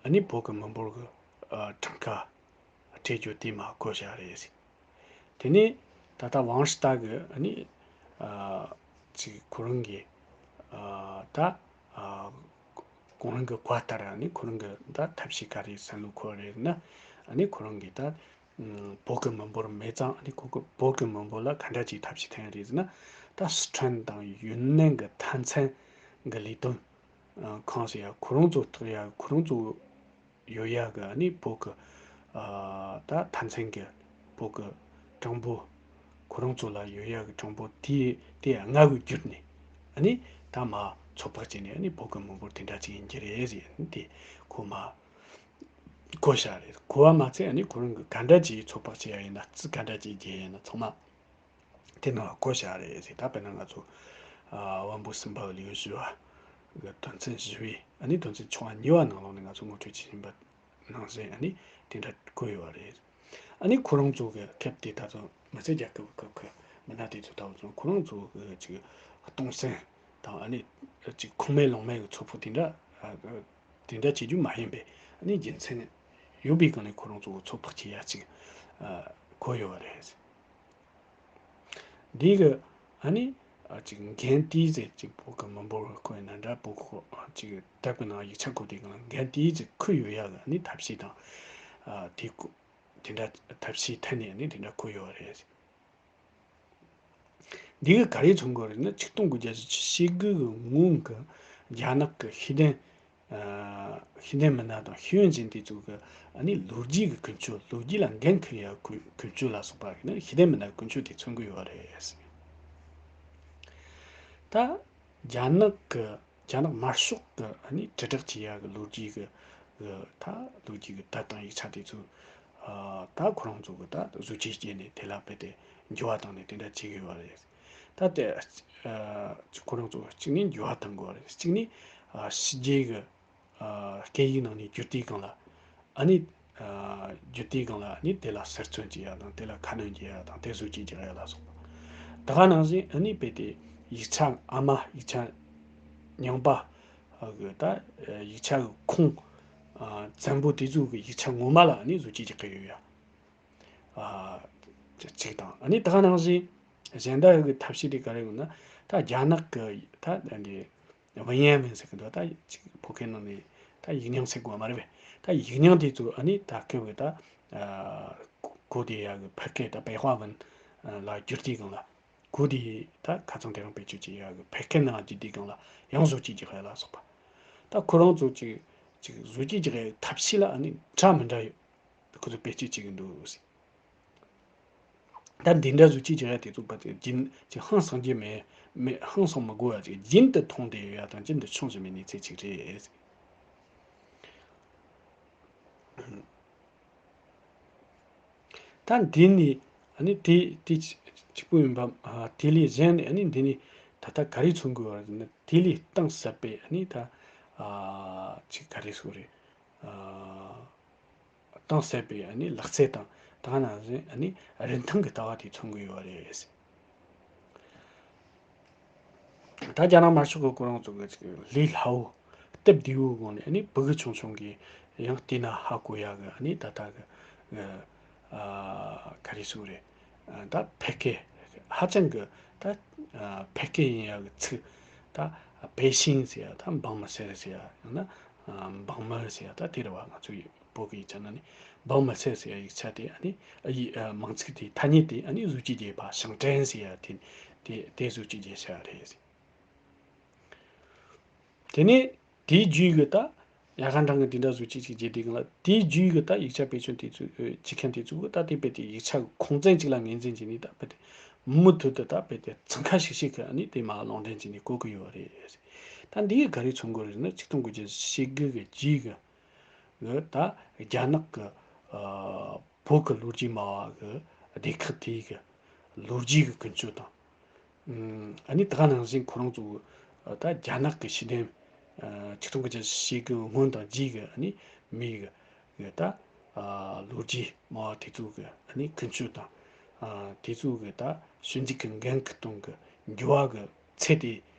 ཨ་ནི་བོད་གི་མི་འབོར་གི་ཨ་གྲངས་ཀ་སྤྲད་རྒྱུ་དེ་མར་བཀོད་བཞག་རེད། དེ་ནས་ད་ལྟ་ཝང་ཧྲི་ཏཱ་གི་ཨ་ནི་ཨ་ཅིག་ཁོ་རང་གི་ཨ་ད་ཨ་ཁོ་རང་གི་བཀའ་ལྟར་ཨ་ནི་ཁོ་རང་གི་ད་ཐབས་ཤེས་ག་རེ་བསམ་བློ་འཁོར་རེད་ན། ཨ་ནི་ཁོ་རང་གི་ད་ཨ་བོད་ཀྱི་མི་འབོར་མེད་ཙང་ཨ་ནི་ཁོ་གི་བོད་ཀྱི་མི་འབོར་ལ་ག་འདྲ་ཅིག་ཐབས་ཤེས་འཐེན་རེད་ཟེར་ན། ད་སི་ཁྲོན་དང་ཡུན་ནན་གི་མཐའ་མཚམས་གི་ལས་དོན་ཁང་ཟེར་ཡ་ཁོ་རང་ཚོ་ཐག་ཡ་ཁོ་རང་ཚོ་ཡོད་ཡ་གི་ཨ་ནི་བོད་ཀྱི་ ད་མཐའ་མཚན་གྱི་བོད་ཀྱི་གྲངས་འབོར། ཁོ་རང་ཚོ་ལ་ཡོད་ཡག་གི་གྲངས་འབོར་དེ་དེ་ལྔ་གུ་བསྒྱུར་ནས། ཨ་ནི་ད་མ་ཚོད་དཔག་བྱས་ནས། ཨ་ནི་བོད་ཀྱི་མི་འབོར་དེ་འདྲ་ཅིག་ཡིན་གྱི་རེད་ཟེར། ཨ་ནི་དེ་ཁོ་མ་གོ་བཞག་རེད། གོ་བ་མ་ཚད། ཨ་ནི་ཁོ་རང་གི་ག་འདྲ་ཅིག་ཚོད་དཔག་བྱེད་ཡ་ཡིན་ན། རྩིས་ག་འདྲ་ཅིག་རྒྱག་ཡ་ཡིན་ན། ཚང་མ་དེ་ནང་ལ་བཀོད་བཞག་རེད་ཟེར། ད་དཔེར་ན་ང་ཚོ་ཨ་དབང་པོ་གསུམ་པ་ལེའུ་བཞི་པ་གི་དོན་ཚན་བཞི་པའི། ཨ་ནི་དོན་ཚན་ཆུང་བ་གཉིས་པ་ནང་ལོགས་ནས་ང་ཚོ་ངོ་སྤྲོད་བྱེད་བཞིན་པ་ནང་བཞིན། ཨ་ནི་དེ་འདྲ་བཀོད་ཡོད་པ་རེད། ཨ་ནི་ཁོ་རང་ཚོ་གི་སྐབས་དེ་ད་དུང་མི་སེར་རྒྱལ་ཁབ་ཁག་གི་མི་སྣ་དེ་ཚོ་ད་དུང་ཁོ་རང་ཚོ་གི་ཅིག་སྟོང་སེམས་དང་། ཨ་ནི་ཅིག་ཁུངས་མེད་ལུང་མེད་ཀྱི་ཚོད་དཔག་དེ་འདྲ་ཨ་དེ་འདྲ་བྱེད་རྒྱུ་མ་ཡིན་པའི། ཨ་ནི་རྒྱུ་མཚན་ཡོད་པའི་སྒང་ནས་ཁོ་རང་ཚོ་གི་ཚོད་དཔག་བྱེད་ཡ་ཅིག་ཨ་བཀོད་ཡོད་པ་རེད། འདི་གི་ཨ་ནི་ཨ་ཅིག་འགན་དེའི་ཟེར། ཅིག་བོད་གི་མི་འབོར་བཀོད་ན་འདྲ། བོད་ཁོ་ཅིག་དེབ་གི་ནང་ཡིག་ཆ་བཀོད་དེ་གང་ལ་འགན་དེའི་ཟེར་འཁུར་ཡོད་ཡག་གི་ཨ་ནི་ཐབས་ཤེས་དང་། ཨ་དེ་ཁོ་དེ་འདྲ་ཐབས་ཤེས་ཐད་ནས་ཨ་ནི་དེ་འདྲ་བཀོད་ཡོད་རེད། འདི་གི་ག་རེ་མཚོན་གི་རེད་ན། ཆིག་སྟོང་དགུ་བརྒྱ་བཞི་བཅུ་ཞེ་དགུ་གི་སྔོན་གི་རྒྱ་ནག་གི་ཤེས་ལྡན། ཨ་ཤེས་ལྡན་མི་སྣ་དང་ཤེས་ཡོན་ཅན་དེ་ཚོ་གི་ཨ་ནི་ལོ་རྒྱུས་ཀྱི་ཀུན་སྤྱོད། ལོ་རྒྱུས་ལ་འགན་འཁུར་ཡ་ཀུན་ཀུན་སྤྱོད་ལ་སོགས་པ་ནི་ཤེས་ལྡན་མི་སྣ་ཀུན་སྤྱོད་དེ་མཚོན་གི་ཡོད་རེད། ད་རྒྱ་ནག་གི་རྒྱ་ནག་དམར་ཤོག་གི་ཨ་ནི་དྲིལ་བསྒྲགས་བྱེད་ཡ་གི་ལོ་རྒྱུས་ཀྱི་གི་ད་ལོ་རྒྱུས་ཀྱི་དེབ་དང་ཡིག་ཆ་དེ་ཚོ་ཨ་ད་ཁོ་རང་ཚོ་གི་ད་བཟོ་བཅོས་བྱས་ནས་དེ་ལ་རྦད་དེ་འགྱུར་བ་བཏང་ནས་དེ་འདྲ་བྱེད་གི་ཡོད་རེད། ད་དེ་ཨ་ཁོ་རང་ཚོ་གཅིག་ནི་འགྱུར་བ་བཏང་དགོས་རེད། གཅིག་ནི་ཨ་ཕྱི་རྒྱལ་གྱི་ཨ་སྐད་ཡིག་ནང་ནས་བསྒྱུར་དུས་སྒང་ལ། ཨ་ནི་ཨ་བསྒྱུར་དུས་སྒང་ལ་ཨ་ནི་དེ་ལ་གསར་རྩོམ་བྱེད་ཡ་དང་། དེ་ལ་ཁ་སྣོན་བྱེད་ཡ་དང་། དེ་བཟོ་བཅོས་རྒྱག་ཡ་ལ་སོགས་པ། ད་ག་ནང་བཞིན་ཨ་ནི་རྦད་དེ་ཡིག་ཆ་ཨ་མ། ཡིག་ཆ་རྙིང་པ་གི་ད་ཡིག་ཆ་གི་ཁུངས་ཨ་བཙན་པོ་དེ་ཚོ་གི་ཡིག་ཆ་ངོ་མ་ལ་ཨ་ནི་བཟོ་བཅོས་རྒྱག་གི་ཡོད་ཡ། ཨ་གཅིག་དང་། ཨ་ནི་ད་ག་ནང་བཞིན་གཞན་དག་གི་ཐབས་ཤེས་དེ་ག་རེ་ཡོད་ན། ད་རྒྱ་ནག་གི་ད་འདི་文言文ཟེར་གི་འདུག་ད་ཅིག་བོད་སྐད་ནང་ནས་ད་ཡིག་རྙིང་ཟེར་དགོས་མ་རེད་པས། ད་ཡིག་རྙིང་དེ་ཚོ་ཨ་ནི་ད་སྐབས་ཀྱི་ད་ཨ་གོ་བསྡད་ཡ་གི་ཕལ་སྐད་ད་白话文ལ་བསྒྱུར་དུས་སྒང་ལ། གོ་བསྡད་ད་ཁ་སང་དེ་རིང་བེད་སྤྱོད་བྱེད་ཡ་གི་ཕལ་སྐད་ནང་བསྒྱུར་དུས་སྒང་ལ་ཡང་བཟོ་བཅོས་རྒྱག་ཡ་ལ་སོགས་པ། ད་ཁོ་རང་ཚོ་ཅིག་ཅིག་བཟོ་བཅོས་རྒྱག་ཡ་ཐབས་ཤེས་ལ་ཨ་ནི་འདྲ་མི་འདྲ་ཡོད། ཁོ་ཚོ་བེད་སྤྱོད་བྱེད་གི་འདུག་ཟེར། ད་འདི་འདྲ་བཟོ་བཅོས་བྱེད་ཡ་དེ་ཚོ་ཕལ་ཆེར་རྒྱུན་ཅིག་ཧང་སང་རྒྱུ་མེད། མེད་ཧང་སང་མི་དགོས་ཡ་ཅིག་རྒྱུན་དུ་མཐོང་བསྡད་ཡོད་ཡ་དང་རྒྱུན་དུ་བྱུང་བཞིན་པའི་གནས་ཚུལ་ཅིག་རེད། ད་འདི་ནི་ཨ་ནི་དེ་དེ་གཅིག་པུ་ཡིན་པ། ཨ་དེ་ལས་གཞན་ནི་ཨ་ནི་འདི་ནི་ད་ལྟ་ག་རེ་མཚོན་དགོས་པ་རེད་ན། དེ་ལས་གཏིང་ཟབ་པའི་ཨ་ནི་ད་ཨ་ཅིག་ག་རེ་ཟེར་དགོས་རེད། ཨ་གཏིང་ཟབ་པའི་ཨ་ནི་ལག་རྩལ་དང་། ད་ག་ནང་བཞིན་ཨ་ནི་རིན་ཐང་གི་ལྟ་བ་དེ་མཚོན་གྱི་ཡོད་རེད། ད་རྒྱ་ནག་དམར་ཤོག་གི་ཁོ་རང་ཚོ་གི་ཅིག་ལས་སླ་བོ་སྟབས་བདེ་བོའི་སྒོ་ནས་ཨ་ནི་ཕྲུ་གུ་ཆུང་ཆུང་གིས་ཡང་བལྟས་ན་ཧ་གོ་ཡ་གི་ཨ་ནི་ད་ལྟ་གི་ཨ་ག་རེ་ཟེར་དགོས་རེད། ད་ཕལ་སྐད་ཧ་ཅང་གི་ད་ཕལ་སྐད་ཡིན་ཡ་གི་ཚིག་ད་北京ཟེར་ཡ། ད་འབངས་མི་སེར་ཟེར་ཡ། ཡང་ན་འབངས་མི་ཟེར་ཡ། ད་དེ་རེད་བ། ང་ཚོ་ཡི་བོད་ཀྱི་ཡིག་ཆ་ནང་ནས་འབངས་མི་སེར་ཟེར་ཡ་ཡིག་ཆ་དེ་ཨ་ནི་ཨ་ཡི་ཨ་མིང་ཚིག་དེ་ཐ་སྙད་དེ་ཨ་ནི་བཟོ་བཅོས་བྱས་པ་ཞིང་བྲན་ཟེར་ཡ་དེ་དེ་དེ་བཟོ་བཅོས་བྱས་བཞག་རེད། དེ་ནས་དེའི་རྗེས་ཀྱི་ད་ཡ་ག་འདྲ་གི་དེ་འདྲ་བཟོ་བཅོས་ཅིག་བྱས་དུས་སྒང་ལ། དེའི་རྗེས་ཀྱི་ད་ཡིག་ཆ་བེད་སྤྱོད་དེ་ཚོ་ཨ་བྱེད་མཁན་དེ་ཚོ་གི་ད་དེ་རྦད་དེ་ཡིག་ཆ་གི་ཁུངས་བཙན་ཅིག་ལ་ངོས་འཛིན་བྱས་ནས། ད་རྦད་དེ་མུ་མཐུད་དུ་ད་རྦད་དེ་འཚང་ཁ་ཤིག་ཤིག་གི་ཨ་ནི་དེ་མར་ལུང་འདྲེན་བྱས་ནས་བཀོད་ཀྱི་ཡོད་རེད། ད་འདི་གི་ག་རེ་མཚོན་གྱི་རེད་ན། ཆིག་སྟོང་དགུ་བརྒྱ་ཞེ་དགུ་གི་རྗེས་ཀྱི་གི་ད་རྒྱ་ནག་གི་ཨ་བོད་ཀྱི་ལོ་རྒྱུས་སྨྲ་བ་གི་སྡེ་ཁག་དེའི་གི་ལོ་རྒྱུས་ཀྱི་ཀུན་སྤྱོད་དང་། ཨ་ནི་ད་ག་ནང་བཞིན་ཁོ་རང་ཚོ་ད་རྒྱ་ནག་གི་ཤེས་ལྡན་ཆིག་སྟོང་དགུ་བརྒྱ་ཞེ་དགུ་སྔོན་དང་རྗེས་ཀྱི་ཨ་ནི་མི་གི་གི་ད་ལོ་རྒྱུས་སྨྲ་བ་དེ་ཚོ་གི་ཨ་ནི་ཀུན་སྤྱོད་དང་། དེ་ཚོ་གི་ད་ཞིབ་འཇུག་གི་འགན་འཁུར་སྟངས་ཀྱི་འགྱུར་བ་གི་ཚད་དེ་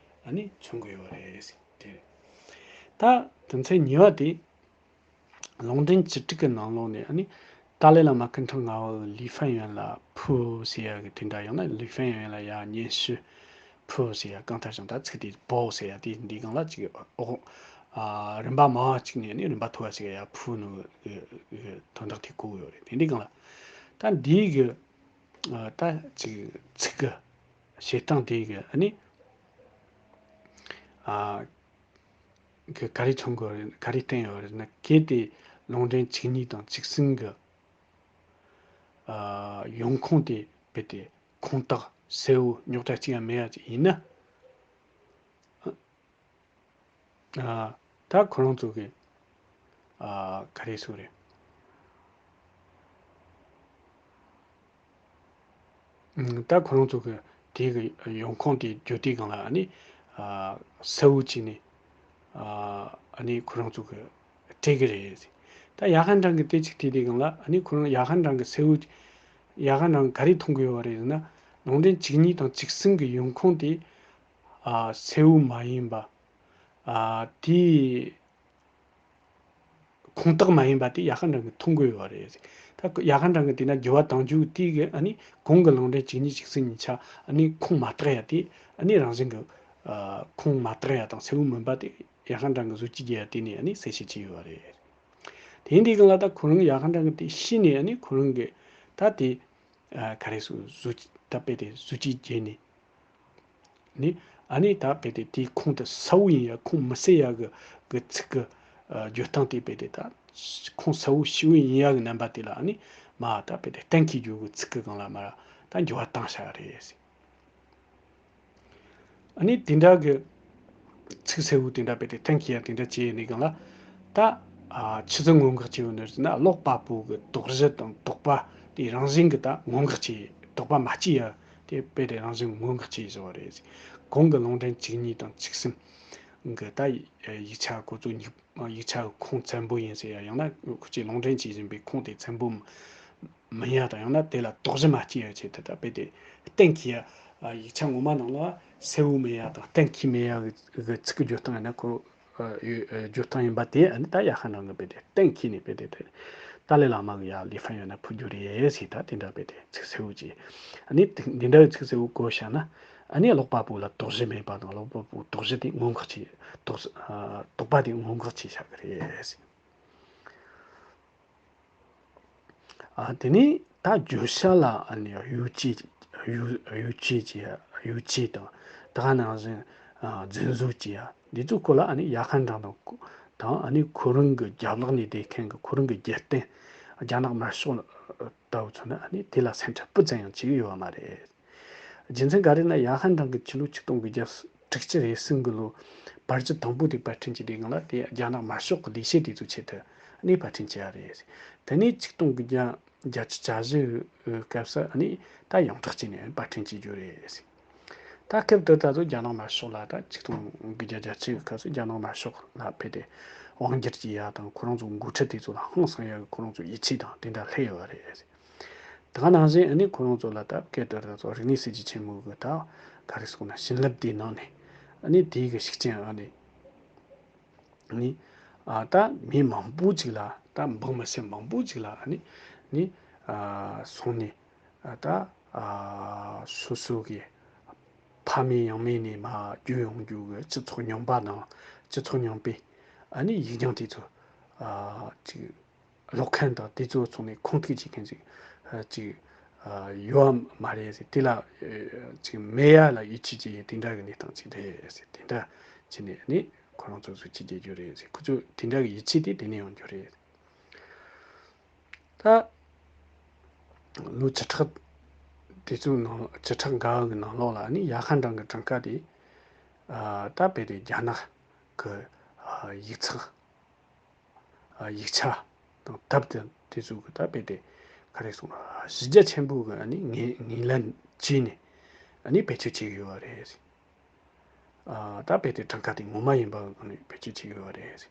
ཨ་ནི་མཚོན་གྱི་ཡོད་རེད། དེ་རེད། ད་དོན་ཚན་གཉིས་པ་དེ། ལུང་འདྲེན་བཅུ་དྲུག་གི་ནང་ལོགས་ནས་ཨ་ནི་ཏཱ་ལའི་བླ་མ་སྐུ་ཕྲེང་ལྔ་པ་ལི་ཧྥན་ཡོན་ལ་ཕུ་ཟེར་ཡ་གི་དེ་འདྲ། ཡང་ན་ལི་ཧྥན་ཡོན་ལ་ཡ་སྙན་ཞུ་ཕུ་ཟེར་ཡ། གང་ལྟར་ཀྱང་ད་ཚིག་དེ་པོ་ཟེར་ཡ་དེ་འདི་སྒང་ལ་ཅིག་འོ་ཨ་རིམ་པ་མང་བ་ཅིག་ནས་ཨ་ནི་རིམ་པ་མཐོ་བ་ཅིག་ཡ་ཕུ་ནུ་དོན་དག་དེ་གོ་གི་ཡོད་རེད། དེ་འདི་སྒང་ལ་ད་འདི་གི་ཨ་ད་ཅིག་ཚིག་གི་བྱེད་སྟངས་དེ་གི་ཨ་ནི་ཨ། གི་ག་རེ་མཚོན་གྱི་ཡོད་རེད། ག་རེ་བསྟན་ཡོད་རེད་ན། གལ་ཏེ་ལུང་འདྲེན་བཅུ་གཉིས་དང་བཅུ་གསུམ་གི་ ཡོང་ཁུངས་དེ་རྦད་དེ་ཁུངས་དག་གསལ་བོ་རྙོག་དྲ་གཅིག་ཡང་མེད་ཡ་ཅིག་ཡིན་ན། ཨ། ད་ཁོ་རང་ཚོ་གི། ཨ། ག་རེ་ཟེར་དགོས་རེད། ཨ། ད་ཁོ་རང་ཚོ་གི་དེ་གི་ཡོང་ཁུངས་དེ་བརྗོད་དུས་སྒང་ལ་ཨ་ནི། ཨ། གསལ་བོ་བྱས་ནས། ཨ། ཨ་ནི་ཁོ་རང་ཚོ་གི་སྤྲད་གི་རེད། ད་ཡ་ཧན་ཀྲང་གི་དེ་ཅིག་བལྟས་དུས་སྒང་ལ་ཨ་ནི་ཁོ་རང་ཡ་ཧན་ཀྲང་གི་གསལ་བོ། ཡ་ཧན་ཀྲང་ག་རེ་མཐོང་གི་ཡོད་པ་རེད་ཟེར་ན། རླུང་འཕྲིན་བཅུ་གཉིས་དང་བཅུ་གསུམ་གི་ཡོང་ཁུངས་དེ། ཨ། གསལ་བོ་མ་ཡིན་པ། ཨ། དེ་ཁུངས་དག་མ་ཡིན་པ་དེ་ཡ་ཧན་ཀྲང་གིས་མཐོང་གི་ཡོད་པ་རེད། ད་ཡ་ཧན་ཀྲང་གིས་བལྟས་ན་འགྱུར་བ་བཏང་རྒྱུ་དེ་གི་ཨ་ནི་གོང་གི་རླུང་འཕྲིན་བཅུ་གཉིས་བཅུ་གསུམ་གཉིས་ཆ་ཨ་ནི་ཁུངས་མ་དག་ཡ་དེ་ཨ་ནི་རང་བཞིན་གི། ཨ། ཁུངས་མ་དག་ཡ་དང་གསལ་བོ་མིན་པ་དེ་ཡ་ཧན་ཀྲང་གིས་བཟོ་བཅོས་བརྒྱབ་ཡ་དེ་ནས་ཨ་ནི་གསལ་བཤད་བྱས་ཡོད་པ་རེད། དེ་ཡིན་དུས་སྒང་ལ་ད་ཁོ་རང་ཡ་ཧན་ཀྲང་གིས་དེ་ཤེས་ནས་ཨ་ནི་ཁོ་རང་གིས་ད་དེ། ཨ། ག་རེ་ཟེར། བཟོ་ད་རྦད་དེ་བཟོ་བཅོས་བརྒྱབ་ནས། ནི། ཨ་ནི་ད་རྦད་དེ་དེའི་ཁུངས་དེ་གསལ་བོ་ཡིན་ཡ་ཁུངས་མི་གསལ་ཡ་གི་གི་ཚིག་གི། ཨ། བརྗོད་སྟངས་དེ་རྦད་དེ་ད་ཁུངས་གསལ་བོ་ཞེ་པོ་ཡིན་ཡ་གི་རྣམ་པ་དེ་ལ་ཨ་ནི་མར་ད་རྦད་དེ་གཏན་འཁེལ་རྒྱུ་གི་ཚིག་གི་སྒང་ལ་མར་ད་འགྱུར་བ་བཏང་བཞག་རེད། ཨ་ནི་དེ་འདྲ་གི་ཚིག་གསལ་བོ་དེ་འདྲ་རྦད་དེ་གཏན་འཁེལ་ཡ་དེ་འདྲ་བྱས་ནས་སྒང་ལ། ད། ཨ། ཆི་ཟིག་སྔོན་འགོག་བྱས་ཡོད་ནི་ཟེར་ན། ཀློག་པ་པོ་གི་དོགས་གཞི་དང་དོགས་པ་དེ་རང་བཞིན་གྱིས་ད་སྔོན་འགོག་བྱས། དོགས་པ་མ་སྐྱེ་ཡ་དེ་རྦད་དེ་རང་བཞིན་སྔོན་འགོག་བྱས་བཞག་པ་རེད། གོང་གི་རླུང་འཕྲིན་བཅུ་གཉིས་དང་བཅུ་གསུམ་གི་ད་ཡིག་ཆ་ཁོ་ཚོ་ཉིག་ཡིག་ཆ་གི་ཁུངས་བཙན་པོ་ཡིན་ཟེར་ཡ། ཡང་ན་ཁོ་ཚོས་རླུང་འཕྲིན་བྱེད་བཞིན་པའི་ཁུངས་དེ་བཙན་པོ་མིན་ཡ་དང་། ཡང་ན་དེ་ལ་དོགས་གཞི་མ་སྐྱེ་ཡ་ཆེད་དུ་ད་རྦད་དེ་གཏན་འཁེལ་ཡ། ཡིག་ཆ་ངོ་མ་ནང་ལ་གསལ་བོ་མེད་ཡ་དང་གཏན་འཁེལ་མེད་ཡ་གི་གི་ཚིག་གི་བརྗོད་སྟངས་ཡིན་ན་ཁོ། ཨ། ཡོད། ཨ། བརྗོད་སྟངས་ཡིན་པ་དེ་ཨ་ནི་ད་ཡ་ཧན་ཀྲང་གིས་རྦད་དེ་གཏན་འཁེལ་ནས་རྦད་དེ་དེ་ཏཱ་ལའི་བླ་མ་གི་ཡ་ལི་ཧྥན་ཡོད་ན་ཕུལ་རྒྱུ་རེད་ཟེར། ད་དེ་འདྲ་རྦད་དེ་ཚིག་གསལ་བོ་བྱས། ཨ་ནི་དེ་འདི་འདྲ་གི་ཚིག་གསལ་བོ་བཀོད་བཞག་ན། ཨ་ནི་ཀློག་པ་པོ་ལ་དོགས་གཞི་མེད་པ་དང་། ཀློག་པ་པོའི་དོགས་གཞི་དེ་སྔོན་འགོག་བྱས། དོགས། ཨ། དོགས་པ་དེ་སྔོན་འགོག་བྱས་བཞག་གི་རེད། ཨ། དེ་ནས་ད་བརྗོད་བྱ་ལ་ཨ་ནི་གཡོ་བྱད། གཡོ་གཡོ་བྱད་ཀྱི་གཡོ་བྱད་དང་། ད་ག་ནང་བཞིན། ཨ། རྫུན་བཟོ་བྱེད་ཡ་འདི་ཚོའི་སྐོར་ལ་ཨ་ནི་ཡ་ཧན་ཀྲང་དང་དང་ཨ་ནི་ཁོ་རང་གི་རྒྱབ་ལོགས་ནས་བསྡད་མཁན་གྱི་ཁོ་རང་གི་རྒྱལ་བསྟན་རྒྱ་ནག་དམར་ཤོག་ལྟ་བུ་ཚོ་ནི་ཨ་ནི་དེ་ལ་སེམས་ཁྲལ་སྤུ་ཙམ་ཡང་བྱེད་ཀྱི་ཡོད་པ་མ་རེད། རྒྱུ་མཚན་ག་རེ་ན། ཡ་ཧན་ཀྲང་གིས་ཕྱི་ལོ་ཆིག་སྟོང་དགུ་བརྒྱ་དྲུག་ཅུ་རེ་གསུམ་གི་ལོ་བར་གྱི་དང་པོ་དེ་པར་སྐྲུན་བྱས་དུས་སྒང་ལ། དེ་རྒྱ་ནག་དམར་ཤོག་གི་ལས་བྱེད་དེ་ཚོའི་ཆེད་དུ་ཨ་ནི་པར་སྐྲུན་བྱས་པ་རེད། དེ་ནས་ཆིག་སྟོང་དགུ་བརྒྱ་བརྒྱད་ཅུ་གྱ་བཞི་གི་སྐབས་སུ་ཨ་ནི་ད་ཡོངས་གྲགས་བྱས་ནས་པར་སྐྲུན་བྱེད་རྒྱུ་རེད། ད་སྐབས་དེ་ད་ཚོ་རྒྱ་ནག་དམར་ཤོག་ལ། ད་ཆིག་སྟོང་དགུ་བརྒྱ་བརྒྱད་ཅུ་གི་སྐབས་སུ་རྒྱ་ནག་དམར་ཤོག་ལ་རྦད་དེ་དབང་སྒྱུར་བྱེད་ཡ་དང་། ཁོ་རང་ཚོ་འགོ་ཁྲིད་དེ་ཚོ་ལ་ཧང་སང་ཡ་གི་ཁོ་རང་ཚོ་ཡིད་ཆེས་དང་དེ་འདྲ་སླེབས་ཡོད་པ་རེད། ད་ག་ནང་བཞིན་ཨ་ནི་ཁོ་རང་ཚོ་ལ་ད་སྐབས་དེར་ད་ཚོ་རིག་གནས་སྲིད་བྱུས་ཆེན་མོ་གི་ད་ག་རེ་ཟེར་ན། བྱིན་རླབས་དེ་གནང་ནས་ཨ་ནི་དེའི་གི་ཤུགས་རྐྱེན་ཨ་ནི་ནི། ཨ། ད་མི་མང་པོ་ཅིག་ལ། ད་འབངས་མི་སེར་མང་པོ་ཅིག་ལ་ཨ་ནི་ནི། ཨ། སོང་ནས། ཨ། ད། ཨ། སོ་སོ་གི་ཕ་མེས་ཡང་མེས་ནས་མར་བརྒྱུད་ཡོང་རྒྱུ་གི་སྤྱི་ཚོགས་རྙིང་པ་དང་། སྤྱི་ཚོགས་རྙིང་པའི་ཨ་ནི་ཡིག་རྒྱུགས་དེ་ཚོ། ཨ། ཅིག་ཀློག་མཁན་དང་དེ་ཚོ་ཚོ་ནས་ཁུངས་ཐུག་བྱེད་མཁན་ཅིག་ཅིག་ཡོད་མ་རེད་ཟེར། དེ་ལ་ཅིག་མེད་ཡ་ལ་ཡིད་ཆེས་བྱེད་ཡས་དེ་འདྲ་གི་གནས་སྟངས་ཅིག་རེད་ཟེར། དེ་འདྲ་བྱས་ནས་ནི་ཁོ་རང་ཚོ་གཟི་བརྗིད་རྒྱས་རྒྱུ་རེད་ཟེར། ཁོ་ཚོས་དེ་འདྲ་གི་ཡིད་ཆེས་དེ་དེ་ནས་ཡོང་རྒྱུ་རེད། ད་ལོ་བཅུ་ཕྲག་དེ་ཚོའི་ནང་། བཅུ་ཕྲག་འགའ་གི་ནང་ལོགས་ལ་ནི་ཡ་ཧན་ཀྲང་གི་གྲངས་ཀ་དེ། ཨ། ད་རྦད་དེ་རྒྱ་ནག་གི། ཨ། ཡིག་ཚགས། ཨ། ཡིག་ཆ་དང་དེབ་དེ་དེ་ཚོ་གི་ད་རྦད་དེ་ག་རེ་ཟེར་ན། གཞི་རྒྱ་ཆེན་པོ་གི་ཨ་ནི་ངོས་ངོས་ལེན་བྱས་ནས་ཨ་ནི་བེད་སྤྱོད་བྱེད་ཀྱི་ཡོད་པ་རེད། ཨ། ད་རྦད་དེ་གྲངས་ཀ་དེ་ངོ་མ་ཡིན་པ་གི་སྒང་ནས་བེད་སྤྱོད་བྱེད་ཀྱི་ཡོད་པ་རེད།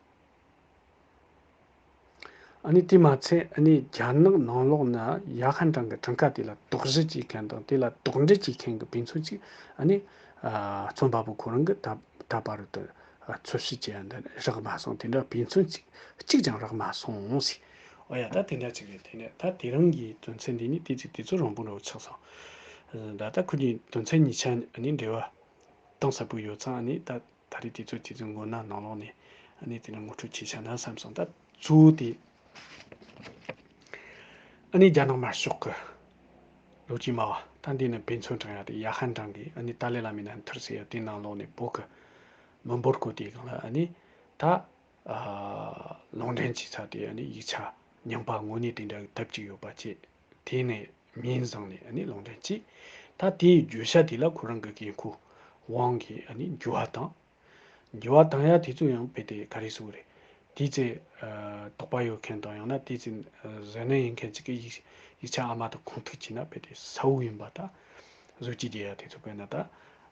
ཨ་ནི་དེ་མ་ཚད་ཨ་ནི་རྒྱ་ནག་ནང་ལོགས་ན་ཡ་ཧན་ཀྲང་གི་གྲངས་ཀ་དེ་ལ་དོགས་གཞི་བྱེད་མཁན་དང་དེ་ལ་དོགས་འདྲི་བྱེད་མཁན་གྱི་དཔེ་མཚོན་ཅིག་ཨ་ནི། ཨ། རྩོམ་པ་པོ་ཁོ་རང་གིས་ད་ད་བར་དུ། ཨ། འཚོལ་ཞིབ་བྱས་ཡ་འདི་རག་མ་སོང་། དེ་འདྲ་དཔེ་མཚོན་གཅིག་གཅིག་ཀྱང་རག་མ་སོང་ཟེར། འོ་ཡ། ད་དེ་འདྲ་ཅིག་རེད། དེ་ནས་ད་དེ་རིང་གི་དོན་ཚན་འདི་ནི་དེ་ཅིག་དེ་ཚོ་རིང་པོ་འདྲ་བོ་ཆགས་སོང་། ད་ལྟ་ཁོ་གཉིས་དོན་ཚན་གཉིས་ཆ་ནི་འབྲེལ་བ་གཏིང་ཟབ་པོ་ཡོད་ཙང་། ཨ་ནི་ད་ད་རེས་དེ་ཚོ་དེ་ཚོའི་མགོ་ན་ནང་ལོགས་ནས་ཨ་ནི་དེ་ནས་ངོ་སྤྲོད་བྱས་བཞག་ན་བསམ་སོང་། ད་གཙོ་བོ་དེ་ཨ་ནི་རྒྱ་ནག་དམར་ཤོག་གི་ལོ་རྒྱུས་སྨྲ་བ། ད་འདི་ནི་དཔེ་མཚོན་དྲངས་ཡ་དེ་ཡ་ཧན་ཀྲང་གིས་ཨ་ནི་ཏཱ་ལའི་བླ་མའི་རྣམ་ཐར་ཟེར་ཡ་དེ་ནང་ལོགས་ནས་བོད་ཀྱི་མི་འབོར་བཀོད་དེའི་སྒང་ལ་ཨ་ནི་ད། ཨ། ལུང་འདྲེན་བྱས་ཚར་དུས་ཨ་ནི་ཡིག་ཆ་རྙིང་པ་དངོས་གནས་དེ་འདྲ་གི་དེབ་ཅིག་ཡོད་པ་བཅས། དེ་ནས་མིང་བཟུང་ནས་ཨ་ནི་ལུང་འདྲེན་བྱས། ད་དེའི་བརྗོད་བྱ་དེ་ལ་ཁོ་རང་གི་དགོས་མཁོ་དབང་གིས་ཨ་ནི་འགྱུར་བ་བཏང་། འགྱུར་བ་བཏང་ཡ་དེ་ཚོ་ཡང་རྦད་དེ་ག་རེ་ཟེར་དགོས་རེད། དེའི་ཚེ་ཨ་དོགས་པ་ཡོད་མཁན་དང་ཡང་ན་དེའི་ཚེ་ཨ་གཟབ་ནན་ཡིན་མཁན་ཅིག་གིས་ཡིག་ཡིག་ཆ་ཨ་མ་དང་ཁུངས་གཏུགས་བྱས་ན་རྦད་དེ་གསལ་བོ་ཡིན་པ། ད་བཟོ་བཅོས་རྒྱག་ཡ་དེ་ཚོ་དཔེར་ན་ད་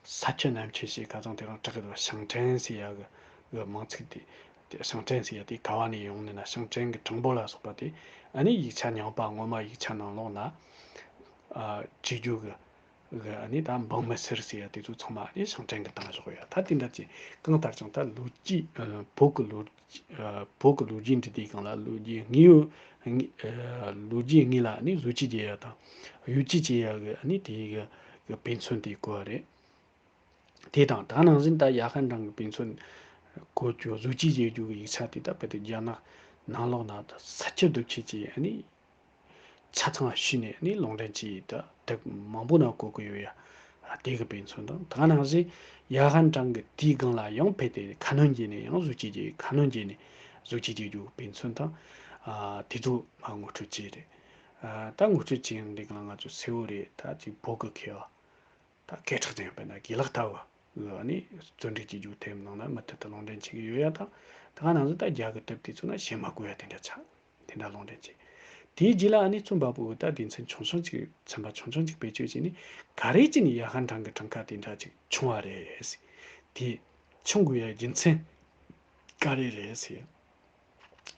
ས་ཆུ་གནམ་ཆུ་ཞེས་ཁ་སང་དེ་རིང་གྲགས་ཀྱི་འདུག། ཞིང་བྲན་ཟེར་ཡ་གི་གི་མིང་ཚིག་དེ། དེ་ཞིང་བྲན་ཟེར་ཡ་དེ་ག་བ་ནས་ཡོང་ནི་ན། ཞིང་བྲན་གྱི་གྲངས་འབོར་ལ་སོགས་པ་དེ་ཨ་ནི་ཡིག་ཆ་རྙིང་པ་སྔོན་མ་ཡིག་ཆ་ནང་ལོགས་ན་ཨ་བྲིས་རྒྱུ་གི་གི་ཨ་ནི་ད་འབངས་མི་སེར་ཟེར་ཡ་དེ་ཚོ་ཚང་མ་ཨ་ནི་ཞིང་བྲན་གྱི་བཏང་བཞག་ཡོད། ད་དེ་འདྲ་ཅིག་གང་ལྟར་ཀྱང་ད་ལོ་རྒྱུས་ཨ་བོད་ཀྱི་ལོ་རྒྱུས་ཨ་བོད་ཀྱི་ལོ་རྒྱུས་འབྲི་དུས་སྒང་ལ་ལོ་རྒྱུས་དངོས་ཡོད་ཨ་ལོ་རྒྱུས་དངོས་ལ་ཨ་ནི་བཟོ་བཅོས་བྱེད་ཡ་དང་བེད་སྤྱོད་བྱེད་ཡ་གི་ཨ་ནི་དེ་གི་གི་དཔེ་མཚོན་དེ་བཀོད་པ་རེད། དེ་དང་ད་ནང་བཞིན་ད་ཡ་ཧན་ཀྲང་གི་དཔེ་མཚོན་བཀོད་རྒྱུ་བཟོ་བཅོས་བྱེད་རྒྱུ་གི་ཡིག་ཆ་དེ་ད་རྦད་དེ་རྒྱ་ནག་ནང་ལོགས་ན་ད་ས་ཁྱབ་རྡོ་ཁྱབ་ཀྱི་ཨ་ནི་ཆ་ཚང་ཞུས་ནས་ཨ་ནི་ལུང་འདྲེན་བྱས། ད་དེབ་མང་པོ་ནང་བཀོད་ཀྱི་ཡོད་ཡ། ཨ་དེ་གི་དཔེ་མཚོན་དང་ད་ནང་བཞིན་ཡ་ཧན་ཀྲང་གི་དེའི་སྒང་ལ་ཡང་རྦད་དེ་ཁ་སྣོན་བྱས་ནས་ཡང་བཟོ་བཅོས་བྱས། ཁ་སྣོན་བྱས་ནས་བཟོ་བཅོས་བྱེད་རྒྱུ་གི་དཔེ་མཚོན་དང་ཨ་དེ་ཚོ་མ་ངོ་སྤྲོད་བྱས་རེད། ཨ་ད་ངོ་སྤྲོད་བྱས་ཡོང་དུས་སྒང་ལ་ང་ཚོ་གསལ་བོ་རེད། ད་ཅིག་བོད་ཀྱི་མཁས་པ། ད་སྐད་གྲགས་ཅན་དཔེར་ན་དགེ་ལེགས་ལྟ་བུ་ཨ་ནི་བརྩོན་འགྲུས་བྱེད་རྒྱུ་དེབ་ནང་ན་མུ་མཐུད་དུ་ལུང་འདྲེན་བྱེད་ཀྱི་ཡོད་ཡ་དང་། ད་ག་ནང་བཞིན་ད་རྒྱ་གི་དེབ་དེ་ཚོ་ན་བཤད་མ་དགོས་ཡ་དེ་འདྲ་ཆགས། དེ་འདྲ་ལུང་འདྲེན་བྱས། དེའི་རྗེས་ལ་ཨ་ནི་རྩོམ་པ་པོ་གི་ད་སྡེ་ཚན་ཆུང་ཆུང་ཅིག་ཚན་པ་ཆུང་ཆུང་ཅིག་བེད་སྤྱོད་བྱས་ནས་ག་རེ་བྱས་ནས་ཡ་ཧན་ཀྲང་གི་གྲངས་ཀ་དེ་འདྲ་ཅིག་བྱུང་བ་རེད་ཟེར། དེ་བྱུང་དགོས་ཡ་རྒྱུ་མཚན་ག་རེ་རེད་ཟེར།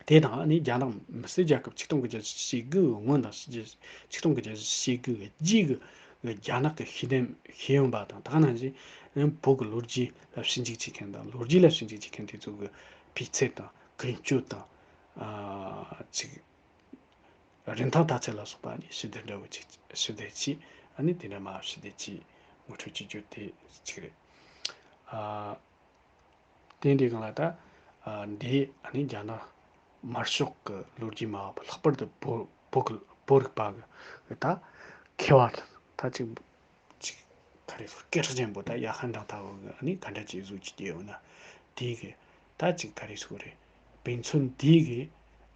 དེ་དང་ཨ་ནི་རྒྱ་ནག་མི་སེར་རྒྱལ་ཁབ་ཆིག་སྟོང་དགུ་བརྒྱ་བཞི་བཅུ་ཞེ་དགུ་སྔོན་དང་ཕྱི་རྒྱལ་ཆིག་སྟོང་དགུ་བརྒྱ་བཞི་བཅུ་ཞེ་དགུ་གི་རྗེས་ཀྱི་རྒྱ་ནག་གི་ཤེས་ལྡན་ཤེས་ཡོན་པ་དང་། ད་ག་ནང་བཞིན་བོད་ཀྱི་ལོ་རྒྱུས་ལ་ཞིབ་འཇུག་བྱེད་མཁན་དང་ལོ་རྒྱུས་ལ་ཞིབ་འཇུག་བྱེད་མཁན་དེ་ཚོ་གི་སྤུས་ཚད་དང་ཀུན་སྤྱོད་དང་ཨ་ཅིག་རིན་ཐང་མཐའ་ཚད་ལ་སོགས་པ་ཨ་ནི་ཞིབ་ལྟ་འདྲ་བོ་ཅིག་ཞིབ་ལྟ་བྱས། ཨ་ནི་དེ་འདྲ་མ་ཞིབ་ལྟ་བྱས་ངོ་སྤྲོད་བྱེད་རྒྱུ་དེ་གཅིག་རེད། ཨ། དེ་འདྲའི་སྒང་ལ་ད་ཨ་འདི་ཨ་ནི་རྒྱ་ནག་དམར་ཤོག་གི་ལོ་རྒྱུས་མ་ལྷག་པར་དུ་བོད་བོད་ཀྱི་བོད་རིག་པ་གི་ད་མཁས་པ་ད་ཅིག་ཅིག་ག་རེ་སྐད་གྲགས་ཅན་པོ་ད་ཡ་ཧན་ཀྲང་ལྟ་བུ་གི་ཨ་ནི་ག་འདྲ་ཅིག་བཟོ་བཅོས་བྱས་ཡོད་ན། དེ་གི་ད་ཅིག་ག་རེ་ཟེར་དགོས་རེད། དཔེ་མཚོན་དེ་གི་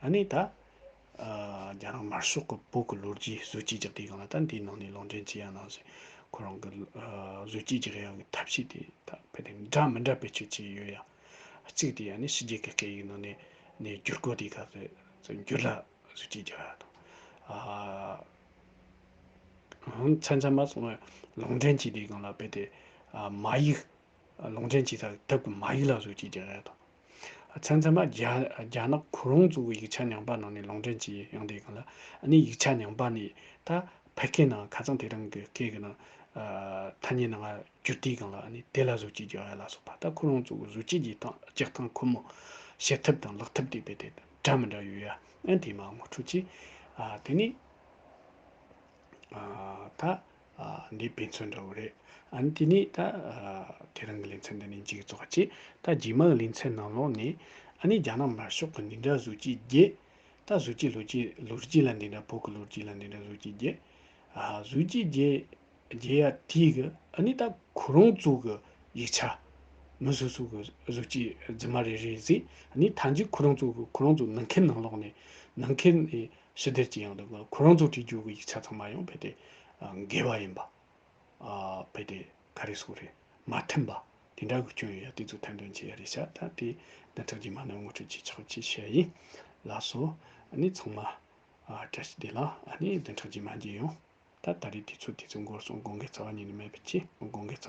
ཨ་ནི་ད་ཨ་རྒྱ་ནག་དམར་ཤོག་གི་བོད་ཀྱི་ལོ་རྒྱུས་བཟོ་བཅོས་རྒྱག་དུས་སྒང་ལ་ད་འདིའི་ནང་ནས་ལུང་འདྲེན་བྱེད་ཡ་ནང་བཞིན་ཁོ་རང་གི་ཨ་བཟོ་བཅོས་རྒྱག་ཡ་གི་ཐབས་ཤེས་དེ་ད་རྦད་དེ་འདྲ་མི་འདྲ་བེད་སྤྱོད་བྱས་ཡོད་ཡ། གཅིག་དེ་ཨ་ནི་ཕྱི་རྒྱལ་གྱི་སྐད་ཡིག་ནང་ནས་ནས་བསྒྱུར་བཀོད་དེ་ག་ཚོད་བསྒྱུར་ལ་བཟོ་བཅོས་རྒྱག་ཡ་དང་། ཨ་མཚམས་མཚམས་མ་སོང་བའི་ལུང་འདྲེན་བྱས་དུས་སྒང་ལ་རྦད་དེ་ཨ་མ་ཡིག་ལུང་འདྲེན་བྱས་ཚར་དེབ་ཀྱི་མ་ཡིག་ལ་བཟོ་བཅོས་རྒྱག་ཡ་དང་། མཚམས་མཚམས་མ་རྒྱ་རྒྱ་ནག་ཁོ་རང་ཚོ་གི་ཡིག་ཆ་རྙིང་པ་ནང་ནས་ལུང་འདྲེན་བྱས་ཡོང་དུས་སྒང་ལ་ཨ་ནི་ཡིག་ཆ་རྙིང་པ་ནས་ད་ཕལ་སྐད་ནང་ཁ་སང་དེ་རིང་གི་སྐད་ཀྱི་ནང་ཨ་ཐ་སྙད་ནང་བསྒྱུར་དུས་སྒང་ལ་ཨ་ནི་དེ་ལ་བཟོ་བཅོས་རྒྱག་ཡ་ལ་སོགས་པ། ད་ཁོ་རང་ཚོ་གི་བཟོ་བཅོས་རྒྱག་སྟངས་རྒྱག་སྟངས་ཁོ་མོ་བྱེད་ཐབས་དང་ལག་ཐབས་དེ་རྦད་དེ་འདྲ་མི་འདྲ་ཡོད་ཡ། ཨ་དེ་མ་ངོ་སྤྲོད་བྱས། ཨ་དེ་ནས་ཨ་ད་ཨ་འདི་དཔེ་མཚོན་འདྲ་བོ་རེད། ཨ་ནི་དེ་ནས་ད་ཨ་དེ་རིང་གི་ལེ་ཚན་འདི་ནས་མཇུག་རྫོགས་བྱས། ད་རྗེས་མ་གི་ལེ་ཚན་ནང་ལོགས་ནས་ཨ་ནི་རྒྱ་ནག་དམར་ཤོག་གི་འདི་འདྲ་བཟོ་བཅོས་བརྒྱད། ད་བཟོ་བཅོས་ལོ་རྒྱུས་ལོ་རྒྱུས་ལ་འདི་འདྲ་བོད་ཀྱི་ལོ་རྒྱུས་ལ་འདི་འདྲ་བཟོ་བཅོས་བརྒྱད། ཨ་བཟོ་བཅོས་བརྒྱད་བརྒྱད་ཡ་དེ་གི་ཨ་ནི་ད་ཁོ་རང་ཚོ་གི་ཡིག་ཆ་མི་སོ་སོ་གི་བཟོ་བཅོས་རྫུན་མ་རེ་རེ་ཟིག་ཨ་ནི་ཐམས་ཅད་ཁོ་རང་ཚོ་གི་ཁོ་རང་ཚོ་ནང་ཁུལ་ནང་ལོགས་ནས་ནང་ཁུལ་ནས་ཞུ་སྡེར་གྱི་ཡང་དུ་ཁོ་རང་ཚོ་བྲིས་རྒྱུ་གི་ཡིག་ཆ་ཚང་མ་ཡང་རྦད་དེ་ཨ་འགལ་བ་ཡིན་པ། ཨ་རྦད་དེ་ག་རེ་ཟེར་དགོས་རེད། མ་མཐུན་པ་དེ་འདྲ་གི་སྐྱོན་ཡོད་ཡ་དེ་ཚོ་ཐེར་འདོན་བྱེད་ཡ་རེད་ཤག། ད་དེ་བདུན་ཕྲག་རྗེས་མ་ནས་ངོ་སྤྲོད་བྱེད་ཆོག་ཅེས་བཤད་ཡིན། ལགས་སོ། ཨ་ནི་ཚང་མ་ཨ་བཀྲ་ཤིས་བདེ་ལེགས། ཨ་ནི་བདུན་ཕྲག་རྗེས་མ་མཇལ་ཡོང་། ད་ད་རེས་དུས་ཚོད་དུས་ཚོད་འགོར་སོང་། དགོང་དགའི་རྩ་བ་ཉིད་ནས་མེད་པ་བྱས། དགོང་དགའི་རྩ་བ།